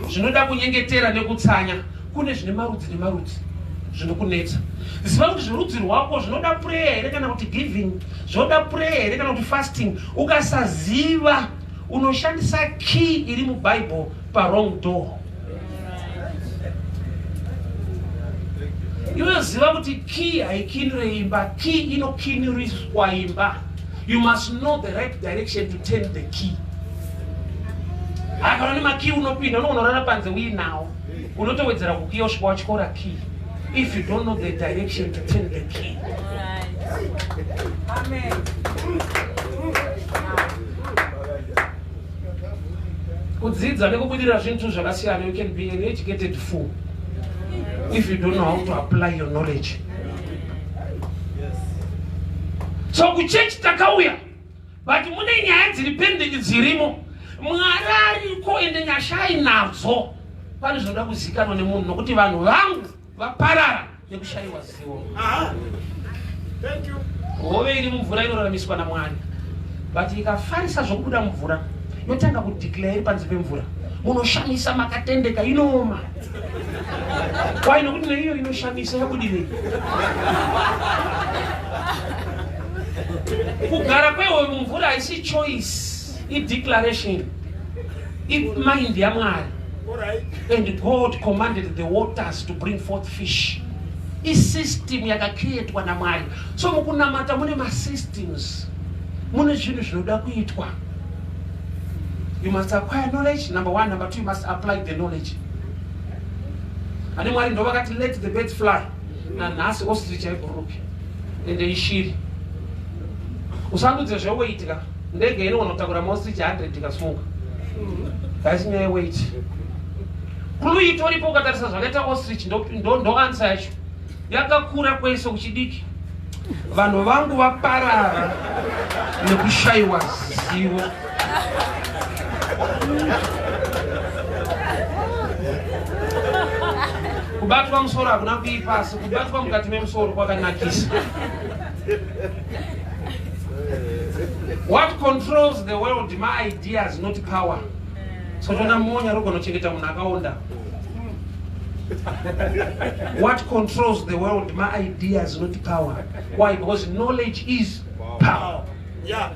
zvinoda kunyengetera nekutsanya. Kune zvine marudzi nemarudzi zvinokunetsa. Ziva kuti zverudzi rwako zvinoda prayer here kana kuti giving, zvoda prayer here kana kuti fasting. Ukasaziva unoshandisa key iri muBible pawrong door. Iwe ziva kuti key haikinure imba, key inokinuriswa imba. You must know the right direction to turn the key. Hakana nemakey unopinda unogona kurara panze uinawo, unotowedzera kukiya usvika watyora key if you don't know the direction to turn the key. Amen. Kudzidza nekubudirira zvinhu zvakasiyana. You can be an educated fool if you don't know how to apply your knowledge. So kuchechi takauya, but mune nyaya dziri pending dzirimo. Mwari ariko ende nyasha ainadzo. Pane zvinoda kuzikanwa nemunhu, nokuti vanhu vangu vaparara nekushaiwa zivo. Hove iri mumvura inoraramiswa naMwari, but ikafarisa zvokubuda mumvura yotanga kudeclare iri panze pemvura, munoshamisa, makatendeka, inooma. Why? Nokuti neiyo inoshamisa yabudirei. Kugara kwehove mumvura haisi choice, ideclaration, imind yaMwari. And God commanded the waters to bring forth fish. Isystem yakacreatwa naMwari. So mukunamata mune masystems, mune zvinhu zvinoda kuitwa. You must acquire knowledge, number one. Number two, you must apply the knowledge. Ane Mwari ndo vakati let the birds fly. Nanhasi ostrich haibhuruki ende ishiri. Usandudze zveweight ka. Ndege inogona kutakura maostrich 100 ikasumuka. Haisi nyaya yeweight. Clue itoripo ukatarisa zvakaita ostrich, ndo answer yacho. Yakakura kwese kuchidiki. Vanhu vangu vaparara nekushaiwa zivo. Kubatwa musoro hakuna kuipa, asi kubatwa mukati memusoro kwakanakisa. What controls the world? My ideas, not power. So tona monya rogona kuchengeta munhu akaonda. What controls the world? My ideas, not power. Why? Because knowledge is power. Yeah.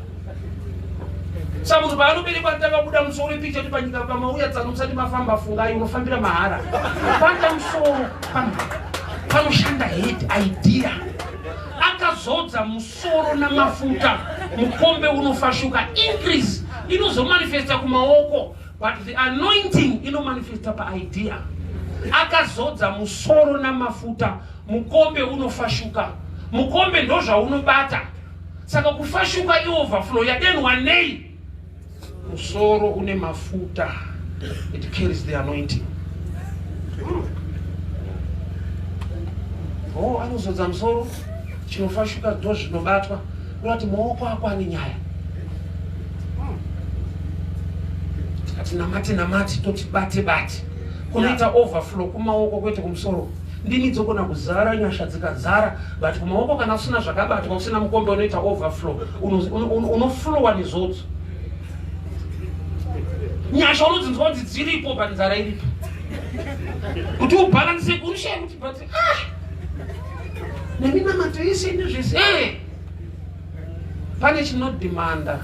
Sa munhu paanoberekwa atanga kubuda musoro ipicha kuti panyika pamauya tsano musati mafamba fungai unofambira mahara. Panda musoro panoshanda head idea. Akazodza musoro namafuta, mukombe unofashuka. Increase inozomanifesta kumaoko, but the anointing inomanifesta paidea. Akazodza musoro namafuta, mukombe unofashuka. Mukombe ndozvaunobata. Saka kufashuka ioverflow yadenhwa nei? Musoro une mafuta, it carries the anointing. Oh, anozodza musoro, chinofashuka ndozvinobatwa. Unoti maoko ako ane nyaya. Tikati namate namate, toti bate bate. Kunoita overflow kumaoko kwete kumusoro. Ndimi dzogona kuzara, nyasha dzikazara, but kumaoko kana usina zvakabatwa, usina mukombe unoita overflow, unoflowa nezodzo. Nyasha unodzinzwa kunzi dziripo, but nzara iripo. Kuti ubhalanse unoshaya kuti but neminamato yese nezvese. Pane chinodemanda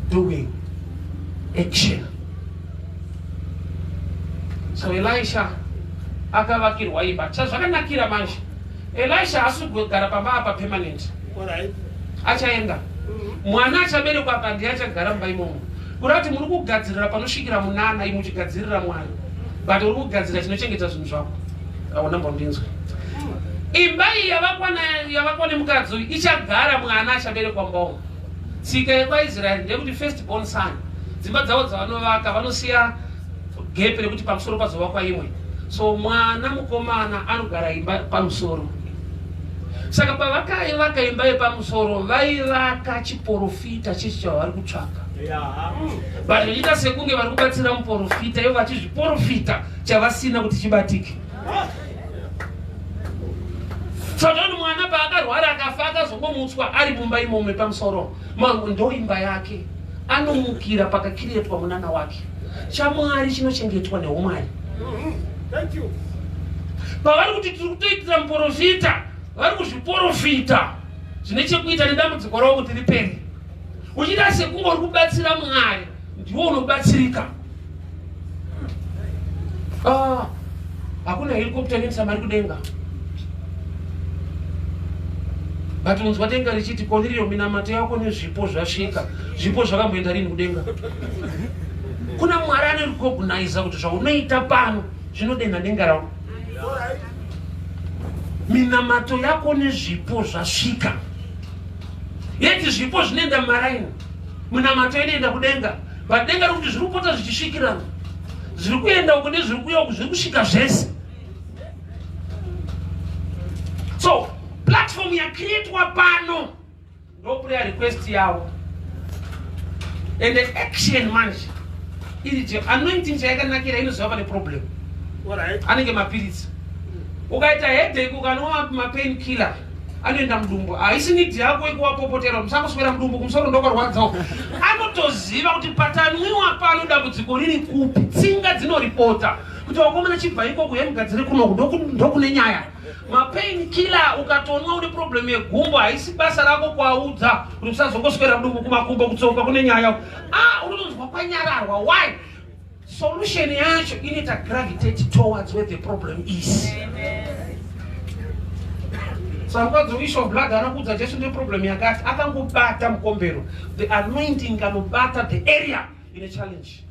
doing action. So Elisha akavakirwa imba. Chazvakanakira manje, Elisha haasi kugara pamba apa permanent. Achaenda. Mwana achaberekwa apa ndiye achagara mumba imomo. Kureva kuti muri kugadzirira panosvikira munana, imi muchigadzirira Mwari, but uri kugadzira chinochengeta zvinhu zvako. Aona mbondinzwe. Imba iyi yavakwa nemukadzi uyu ichagara mwana achaberekwa mumba umu. Tsika yekwaIsraeri ndeyekuti first born son, dzimba dzavo dzavanovaka vanosiya gap rekuti pamusoro pazovakwa imwe. So mwana mukomana anogara imba pamusoro. Saka pavakaivaka imba yepamusoro vaivaka chiporofita chechi chavari kutsvaka. But zvichiita sekunge vari kubatsira muporofita, ivo vachizviporofita chavasina kuti chibatike. Saka mwana paakarwara akafa akazongomutswa ari mumba imomo pamusoro, ndo imba yake. Anomukira pakakirietwa munana wake. ChaMwari chinochengetwa neumwari. Thank you. Pavari kuti tiri kutoitira muprofita, vari kuzviprofita zvine chekuita nedambudziko ravo kuti ripere. Uchiita sekunge uri kubatsira Mwari, ndiwo unobatsirika. Ah, hakuna helicopter inoendesa mari kudenga. But unzwa denga richiti Kornelio, minamato yako nezvipo zvasvika. Zvipo zvakamboenda rini kudenga? Kuna Mwari anorecognize kuti zvaunoita pano zvinodenha denga rako. Minamato yako nezvipo zvasvika. Yeti zvipo zvinoenda mumaraini, minamato inoenda kudenga. But denga rikuti zviri kupota zvichisvikirana, zviri kuenda uku nezviri kuuya uku zviri kusvika zvese. So platform yacreatwa pano ndo prayer request yavo and the action manje iri je anointing chayakanakira inoziva pane problem. Anenge mapiritsi. Ukaita headache ukanwa mapain killer anoenda mudumbu. Haisi need yako yekuwapopotera musangoswera mudumbu kumusoro ndokarwadzawo. Anotoziva kuti patanwiwa pano dambudziko riri kupi. Tsinga dzinoripota kuti wakomana chibva ikoko yemugadzire kunoku ndokune nyaya. Mapain killer ukatonwa une problem yegumbo haisi basa rako kuaudza kuti usazongoswera mudumbu kumakumbo kutsoka kune nyaya. Ah, unotonzwa kwanyararwa. Why? Solution yacho inoita gravitate towards where the problem is. Saka mukadzi weissue of blood anokuudza Jesu ndine problem yakati, akangobata mukombero. The anointing kanobata the area ine challenge.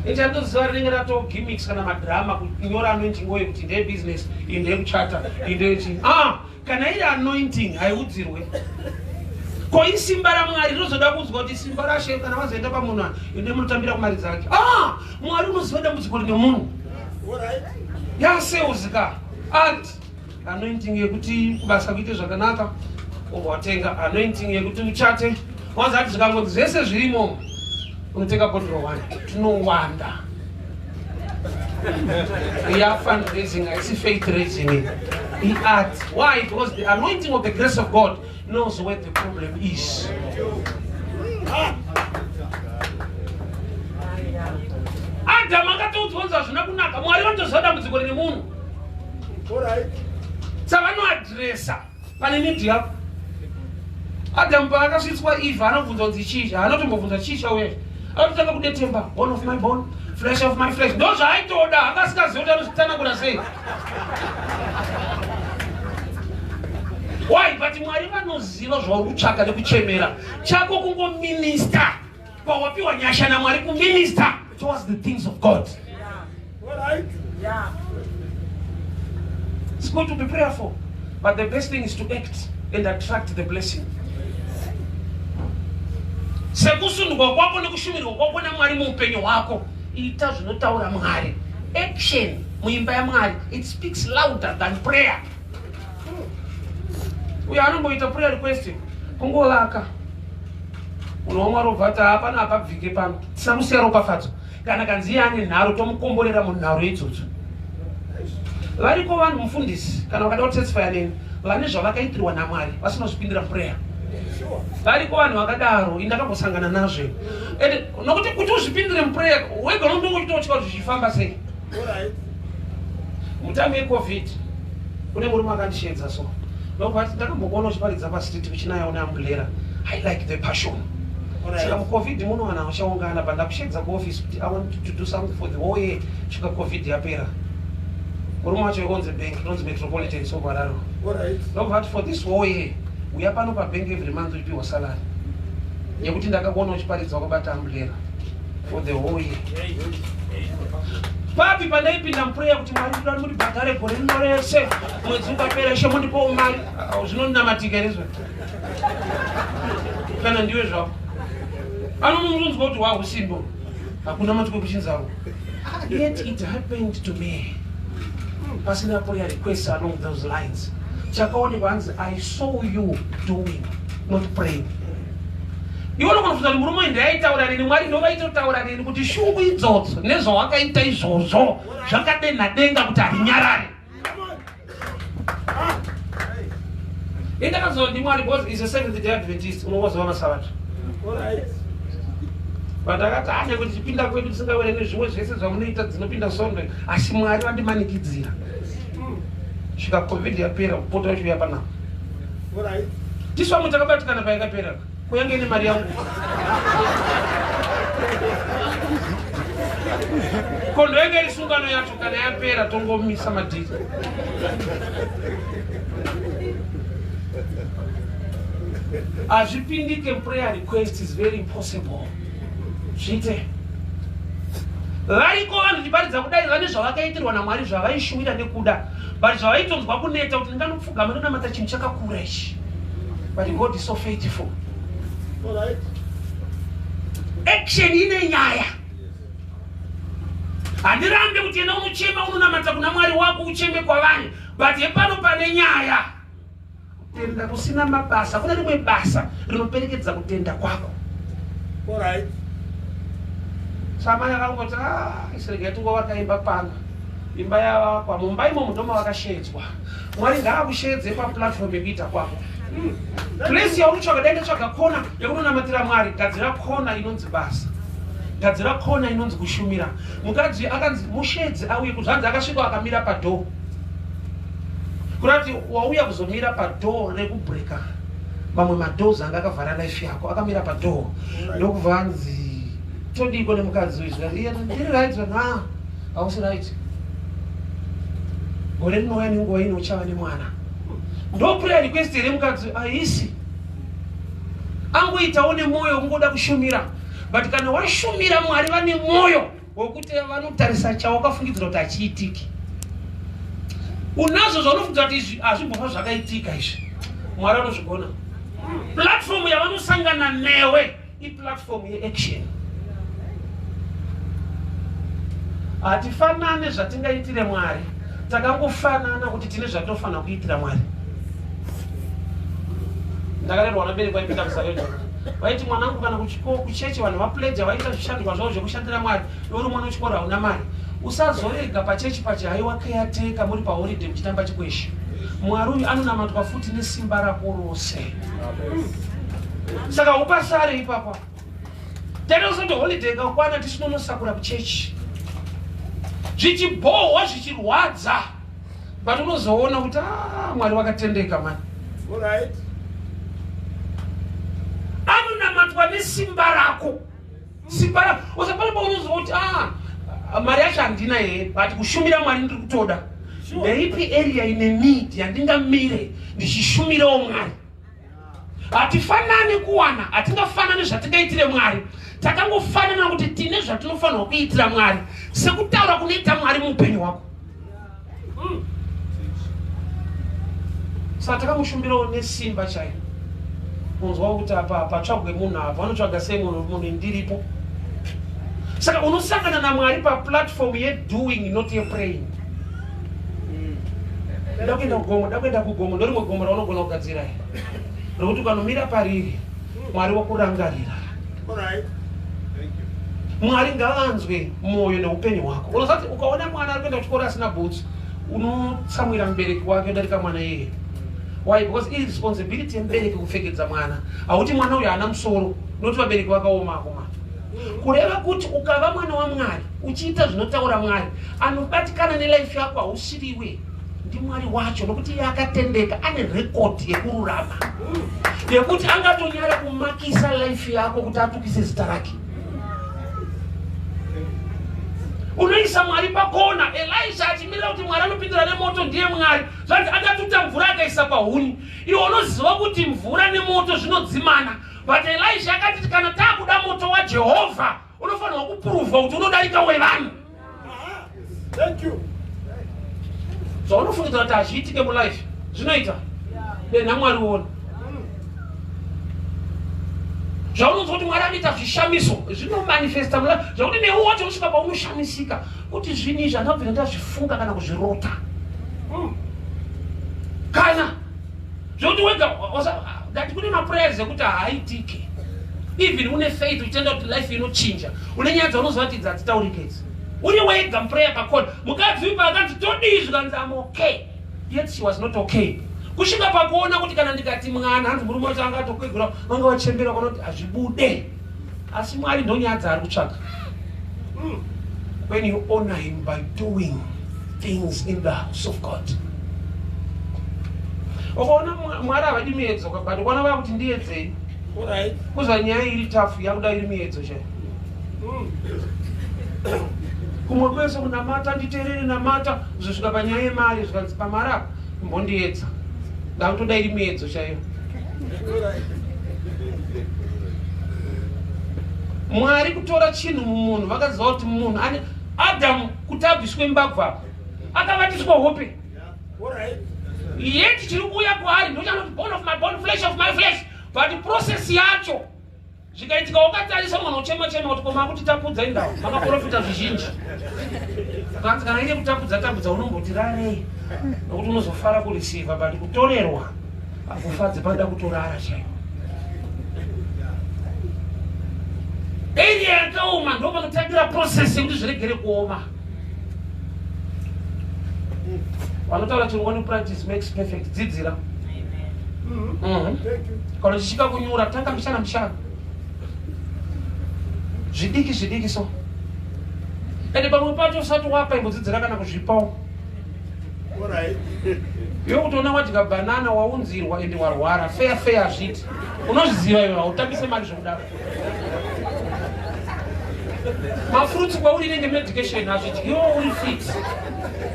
Ichandoziva rinenge ratoo gimmicks kana madrama kunyora anointing oyo kuti ndeye business, iyi ndeyekuchata, iyi ndeyechii. Ah, kana iri anointing haiudzirwe. Ko isimba raMwari rinozoda kuudzwa kuti simba raShe kana vazoenda pamunhu ine munotambira kumari dzake. Ah, Mwari unoziva dambudziko rine munhu. Yasales ka art anointing yekuti kubasa kuite zvakanaka, watenga anointing yekuti uchate, wanzi ati zvikangonzi zvese zvirimo unotenga bhodhoro 1 tinowanda. Ya fundraising haisi faith raising, i-art. Why? Because the anointing of the grace of God knows where the problem is. Adam akatoudzwa kunzi hazvina kunaka. Mwari vanotoziva dambudziko rine munhu. Saka vanoadresa pane need yako. Adam paakasvitswa Eve anobvunza kunzi chii, haanotombobvunza chii chauya ichi. Anototanga kudetemba, bone of my bone, flesh of my flesh. Ndo zvaaitoda, anga asingazivi kuti anozvitsanangura sei. Why? But Mwari vanoziva zvauri kutsvaka nekuchemera. Chako kungominista pawapiwa nyasha naMwari kuminista towards the things of God. All right. It's good to be prayerful, but the best thing is to act and attract the blessing. Sekusundwa kwako nekushumirwa kwako naMwari muupenyu hwako, ita zvinotaura Mwari. Action muimba yaMwari, it speaks louder than prayer. Uyo anomboita prayer request kungovaka munhu waMwari obva ati hapana hapabvike pano, tisamusiya ropafadzo. Kana kanzi iye ane nharo tomukomborera munharo idzodzo. Variko vanhu mufundisi kana vakada kutestifya neni vane zvavakaitirwa naMwari vasina kuzvipindira muprayer. Variko vanhu vakadaro, ini ndakambosangana nazvo. And nokuti kuti uzvipindire muprayer wega unonge uchitotya kuti zvichifamba sei. Mutambi weCovid kune murume akandisheedza so ndokuti ndakambokuona uchiparidza pastreet kuchinaya une umbrella. I like the passion. Saka muCovid muno vanhu vachaungana, but ndakusheedza kuoffice kuti I want to do something for the whole year svika COVID yapera. Murume wacho wekonzi bank inonzi Metropolitan so kwadaro. Ndobva ati for this whole year uya pano pabank every month uchipiwa salary yekuti ndakakuona uchiparidza wakabata umbrella for the whole year. Papi pandaipinda muprayer kuti Mwari ndoda kuti mundibhadhare gore rino rese, mwedzi ukapera ishe mundipowo mari. Zvinonamatika here izvo? Kana ndiwe zvako anomunzwa kuti wahusimbo hakuna matuko ekuchinzaro. Yet it happened to me pasina prayer request along those lines. Chakaonekwa hanzi I saw you doing, not praying. Iwe unogona kufunga kuti murume uyu ndiaitaura neni, Mwari ndovaitotaura neni kuti shungu idzodzo nezvawakaita izvozvo zvakadenha denga kuti harinyarare. Indakazova ndimwari because is a Seventh Day Adventist, unongozova masavata. But akati ane kuti chipinda kwedu tisingawere nezvimwe zvese zvamunoita dzinopinda sondo, asi Mwari vandimanikidzira. Svika COVID yapera kupota uchiuya panapa. Tisu vamwe takabatikana payakapera kuyange ine mari yangu. Kondo yange iri sungano yacho kana yapera tongomisa madhiri. Hazvipindike prayer request is very impossible. Zviite. Variko vanhu tiparidza kudai vane zvavakaitirwa naMwari zvavaishuwira nekuda but zvavaitonzwa kuneta kuti ndinganopfugama ndonamata chinhu chakakura ichi, but God is so faithful. Action ine nyaya. Handirambe kuti enda unochema unonamata kuna Mwari wako ucheme kwavari, but hepano pane nyaya. Kutenda kusina mabasa, kune rimwe basa rinoperekedza kutenda kwako. Samai akangoti, ah, isiregai tingovaka imba pano. Imba yavakwa, mumba imomo ndoma vakashedzwa. Mwari ngaakusheedze paplatform yekuita kwako. Place yaunotsvaga, dai ndatsvaga kona yekunonamatira Mwari, gadzira kona inonzi basa. Gadzira kona inonzi kushumira. Mukadzi akanzi mushedze auye kuzvanzi akasvika akamira padoor. Kurati wauya kuzomira padoor rekubreaka mamwe madoors anga akavhara life yako, akamira padoor ndokubva anzi todiko nemukadzi uyu, zvikanzi iye ndiri right, zvikanzi ah hausi right, gore rinouya nenguva ino uchava nemwana. Ndo prayer request here mukadzi? Haisi. Angoitawo nemwoyo kungoda kushumira, but kana washumira Mwari vane mwoyo wekuti vanotarisa chawakafungidzira kuti hachiitiki. Unazvo zvaunofungidzira kuti izvi hazvimbofa zvakaitika izvi, Mwari anozvigona. Platform yavanosangana newe iplatform yeaction. Hatifanane zvatingaitire Mwari, takangofanana kuti tine zvatinofanira kuitira Mwari. Ndakarerwa nabereki vaipinda kuZayoja, vaiti mwanangu kana kuchechi vanhu vapleja vaita zvishandwa zvavo zvekushandira Mwari, iwe uri mwana wechikoro hauna mari, usazorega pachechi pachi haiwa caretaker muri paholiday muchitamba chikweshe. Mwari uyu anonamatwa futi nesimba rako rose, saka upasare ipapa. Taitosati holiday ikakwana tisinonosakura kuchechi, zvichibhohwa zvichirwadza, but unozoona kuti ah, Mwari wakatendeka mani. Anonamatwa nesimba rako, simba rako. Usapane paunoziva kuti ah, mari yacho handina here, but kushumira Mwari ndiri kutoda. Ndeipi area ine need yandingamire ndichishumirawo Mwari? Hatifanani kuwana, hatingafanani zvatingaitire Mwari, takangofanana kuti tine zvatinofanirwa kuitira Mwari sekutaura kunoita Mwari muupenyu hwako. Saka takamushumbirawo nesimba chaiyo, kunzwawo kuti apa patsvagwe munhu, apa vanotsvaga sei munhu, munhu ndiripo. Saka unosangana naMwari paplatform yedoing, not yepraying. Nda kuenda kugomo, nda kuenda kugomo, ndorimwe gomo raunogona kugadzira rokuti ukanomira pariri Mwari wokurangarira. Mwari ngavanzwe mwoyo neupenyu hwako. Unozati ukaona mwana ari kuenda kuchikoro asina bhutsu, unotsamwira mubereki wake udarika mwana iyeye. Why? Because iri responsibility yemubereki kupfekedza mwana. Hauti mwana uyu haana musoro, noti vabereki vakaoma akoma. Kureva kuti ukava mwana waMwari uchiita zvinotaura Mwari, anobatikana nelife yako hausiriwe, ndiMwari wacho, nokuti iye akatendeka, ane rekodhi yekururama yekuti angatonyara kumakisa life yako kuti atukise zita rake. Unoisa Mwari pakona. Elisha achimirira kuti Mwari anopindura nemoto ndiye Mwari, zvanzi akatuta mvura akaisa pahuni. Iwe unoziva kuti mvura nemoto zvinodzimana, but Elisha akati kana taakuda moto waJehovha unofanirwa kupuruvha kuti unodarika wevanhu. Thank you. Zvaunofungidzira kuti hazviitike mulife zvinoita, denha Mwari uone. Zvaunonzwa kuti Mwari anoita zvishamiso zvinomanifesta mulife, zvakuti newe wacho usvika paunoshamisika kuti zvinhu izvi handabvira ndazvifunga kana kuzvirota, kana zvekuti wega ngati kune maprayers ekuti haaitike. Even une faith uchitenda kuti life inochinja, une nyaya dzaunoziva kuti idzi hadzitaurike idzi, uri wega muprayer pakona. Mukadzi uyu paakanzi todii, zvikanzi am okay, yet she was not okay. Kusvika pakuona kuti kana ndikati mwana hanzi murume wacho anga atokwegura vanga vachembera kana kuti hazvibude. Asi Mwari ndonyaya dzaari kutsvaga. When you honor him by doing things in the house of God. Ukaona Mwari havadi miedzo but ukaona vakuti ndiedzei. Kuzva nyaya iri tafu yakuda iri miedzo chaiyo. Kumwe kwese kunamata nditerere namata kuzosvika panyaya yemari zvikanzi pamari apa imbondiedza. Ndakutoda iri miedzo chaiyo. Mwari kutora chinhu mumunhu vakaziva kuti munhu ane Adamu kuti abviswe mbabvu apa akavatiswa hope. Yet chiri kuuya kwaari ndochanoti bone of my bone, flesh of my flesh, but process yacho zvikaitika wakatarisa mwana uchema chema kuti koma kuti tapudza indawo makaprofita zvizhinji kanzi kana ine kutapudza tapudza unomboti rarei nokuti unozofara kureceiva but kutorerwa hakufadzi panoda kutorara chaiwo area yakaoma ndo panotangira process yekuti zviregere kuoma vanotaura chirongwa nepractice makes perfect dzidzira mhm. Kana uchisvika kunyura tanga mishana mishana zvidiki zvidiki so ende pamwe pacho usati wapa imbodzidzira kana kuzvipawo iwe kutoona wadya banana waunzirwa ende warwara feya feya hazviiti unozviziva iwe hautambise mari zvekudaro mafruits kwauri inenge medication hazvidyiwo uri fit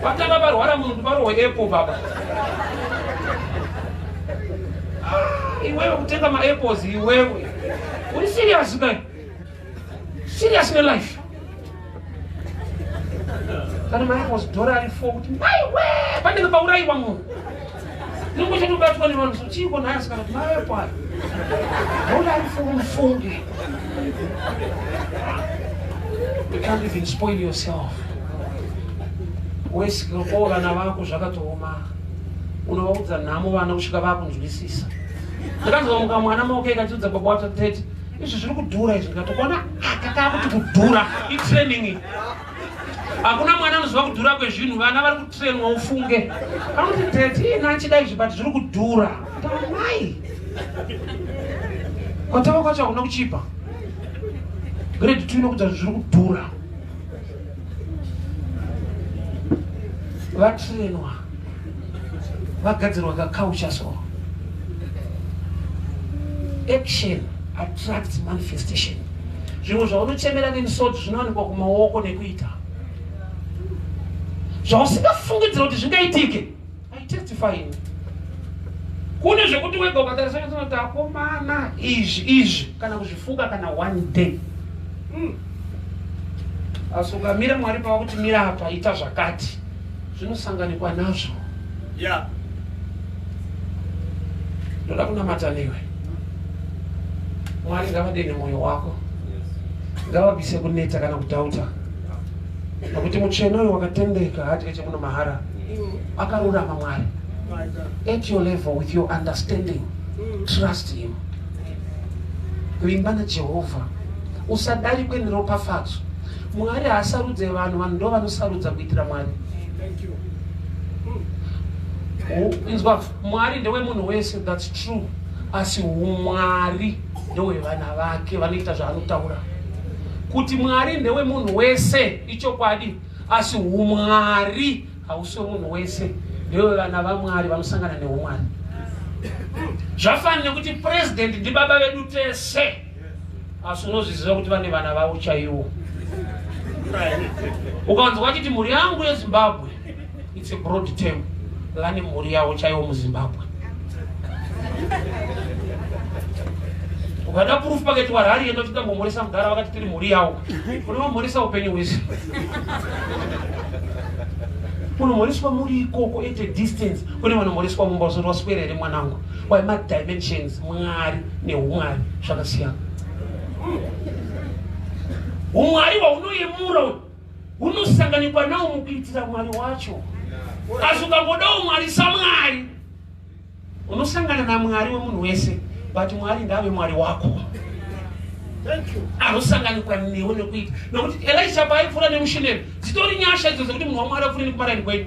vatanga varwara munhu varohwe apple baba ah, iwewe kutenga maapples iwewe uri serious kai serious nelife kana maapples dhora ari fo kuti maiwe panenge paurayiwa munhu Nungo chatobatwa nevanhu so chiiko nhai asikana kuti mavepo ayo. Dhora ari fo mufunge. You can't even spoil yourself. Wese ko vana vako zvakatooma. Unovaudza nhamo vana kusvika vakunzwisisa. Ndakanzwa muka mwana maoko ikatiudza baba wacho tete. Izvi zviri kudhura izvi ndikatokuona akakakuti kudhura itraining. Hakuna mwana anoziva kudhura kwezvinhu, vana vari kutrenwa ufunge. Vanoti daddy iyena achida izvi but zviri kudhura. Tamai. Kwatava kwacho hakuna kuchipa. Grade 2 inokudza zviri kudhura. Vatrenwa. Vagadzirwa kakaucha so. Action attracts manifestation. Zvimwe zvaunochemera nemisodzi zvinowanikwa kumaoko nekuita zvausingafungidzira kuti zvingaitike. I testify ini. Kune zvekuti wega ukatarisa unoti akomana izvi izvi kana kuzvifunga kana one day. Asi ukamira Mwari pava kuti mira apa ita zvakati zvinosanganikwa nazvo. Yeah. Ndoda kunamata newe. Mwari ngavadene mwoyo wako. Ngavabvise kuneta kana kudhauta. Nokuti mutsvene uyu wakatendeka haadye chemuno mahara. Akarurama Mwari. At your level with your understanding, trust him. Vimba naJehovha. Usadarikwe neropafadzo. Mwari haasarudze vanhu, vanhu ndo vanosarudza kuitira Mwari. Thank you. Inzwa, Mwari ndewemunhu wese, that's true. Asi umwari ndewevana vake vanoita zvaanotaura. Kuti Mwari ndewemunhu wese ichokwadi, asi umwari hausi wemunhu wese, ndewevana vaMwari vanosangana neumwari. Zvafanira nekuti president ndibaba vedu tese, asi unozviziva kuti vane vana vavo chaivo. Ukanzwa vachiti mhuri yangu yeZimbabwe, it's a broad term, vane mhuri yavo chaivo muZimbabwe. Ukada proof pakaitwa rally yenda uchida kumhoresa mudhara vakati tiri mhuri yavo, unovamhoresa upenyu hwese. Unomhoreswa muri ikoko at a distance, kune vanomhoreswa mumba usati waswera here mwanangu. Why ma dimensions Mwari neumwari zvakasiyana. Umwari hwaunoyemura uyu hunosanganikwa nawo mukuitira Mwari wacho. Asi ukangodawo Mwari saMwari unosangana naMwari wemunhu wese, but Mwari ndave Mwari wako. Anosanganikwa newe nekuita nokuti Elisha paaipfuura nemuShunemi dzitori nyasha idzo dzekuti munhu waMwari apfuure nekumaraini kwenyu,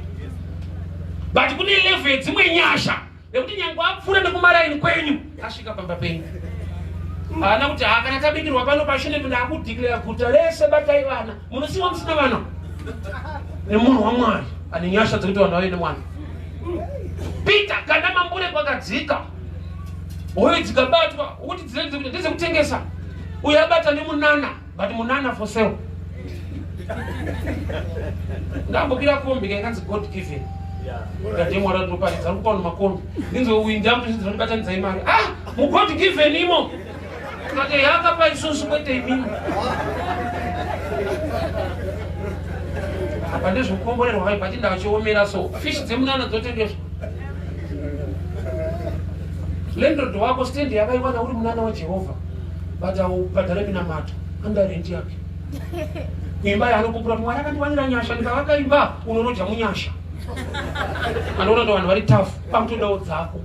but kune level yedzimwe nyasha. Nekuti nyange apfuura nekumaraini kwenyu, asvika pamba penyu. Haana kuti ha kana tabikirwa pano pashure ndakudeclare guta rese, batai vana. Munosiwa musina vana nemunhu waMwari ane nyasha dzekuti vanhu vave nemwana. Peter, kana mambure kwakadzika, hove dzikabatwa, ukuti ndedzekutengesa. Uyo abata nemunana, but munana for sale. Ndambokira kombi kaikanzi God given. Ndademwara ndinoparidza ari kupa vanhu makombi. Ndinzwe uyu ndamutozidzinobatanidzai mari. Ah, muGod given imo. Kati yakapa isusu kwete imimi. Apa ndezvokukomborerwa vai, but ndachiomera so. Fish dzemunana dzotengeswa. Landlord wako stand yakaiwana uri munana waJehovha. But aubhadhare minamato under rent yake. Imba yaanopupura kuti Mwari akandiwanira nyasha ndikavaka imba, unoroja munyasha. Anoona kuti vanhu vari tafu pakutodawo dzako.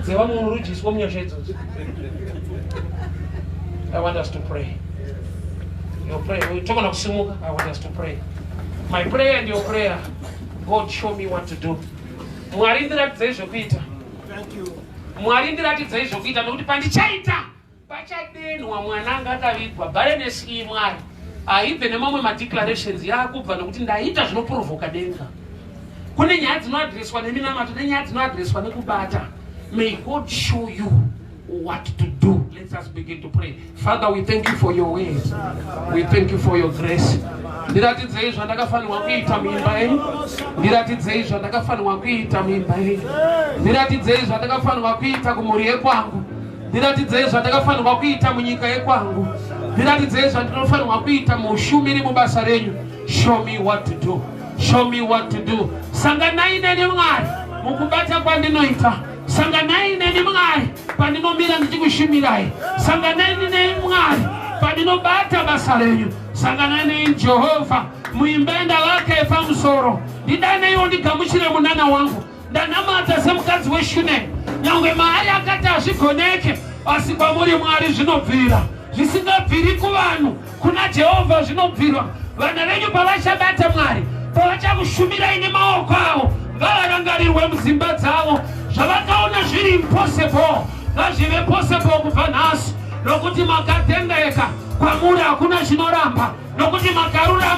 Dzevamwe unorojiswa munyasha idzodzo. I want us to pray. Your prayer. Togona kusimuka. I want us to pray. My prayer and your prayer. God, show me what to do. Mwari ndiratidzei zvokuita. Thank you. Mwari ndiratidzei zvokuita, nekuti pandichaita pachadenhwa mwana anga akavigwa. Barrenness iyi, Mwari, haibve nemamwe madeclarations, yaakubva nekuti ndaita zvinoprovoka denga. Kune nyaya dzinoaddresswa neminamato nenyaya dzinoaddresswa nekubata. May God show you what to do. Let us begin to pray. Father, we thank you for your word. We thank you for your grace. Ndiratidzei zvandakafanirwa kuita muimba yenyu. Ndiratidzei zvandakafanirwa kuita muimba yenyu. Ndiratidzei zvandakafanirwa kuita kumhuri yekwangu. Ndiratidzei zvandakafanirwa kuita munyika yekwangu. Ndiratidzei zvandinofanirwa kuita muushumiri mubasa renyu. Show me what to do. Show me what to do. Sanganai neni, Mwari, mukubata kwandinoita. Sanganai neni, Mwari, pandinomira ndichikushumirai. Sanganai neni, Mwari, pandinobata basa renyu. Sanganai neni, Jehovha, muimba yandavaka yepamusoro. Ndidaneiwo ndigamuchire munana wangu. Ndanamata semukadzi weShunemi, nyangwe maari akati hazvigoneke, asi kwamuri, Mwari, zvinobvira. Zvisingabviri kuvanhu, kuna Jehovha zvinobvirwa. Vana venyu pavachabata, Mwari, pavachakushumirai nemaoko avo, ngavarangarirwe mudzimba dzavo. Zvavakaona zviri impossible, ngazvive possible kubva nhasi, nokuti makatendeka. Kwamuri hakuna chinoramba, nokuti makarurama.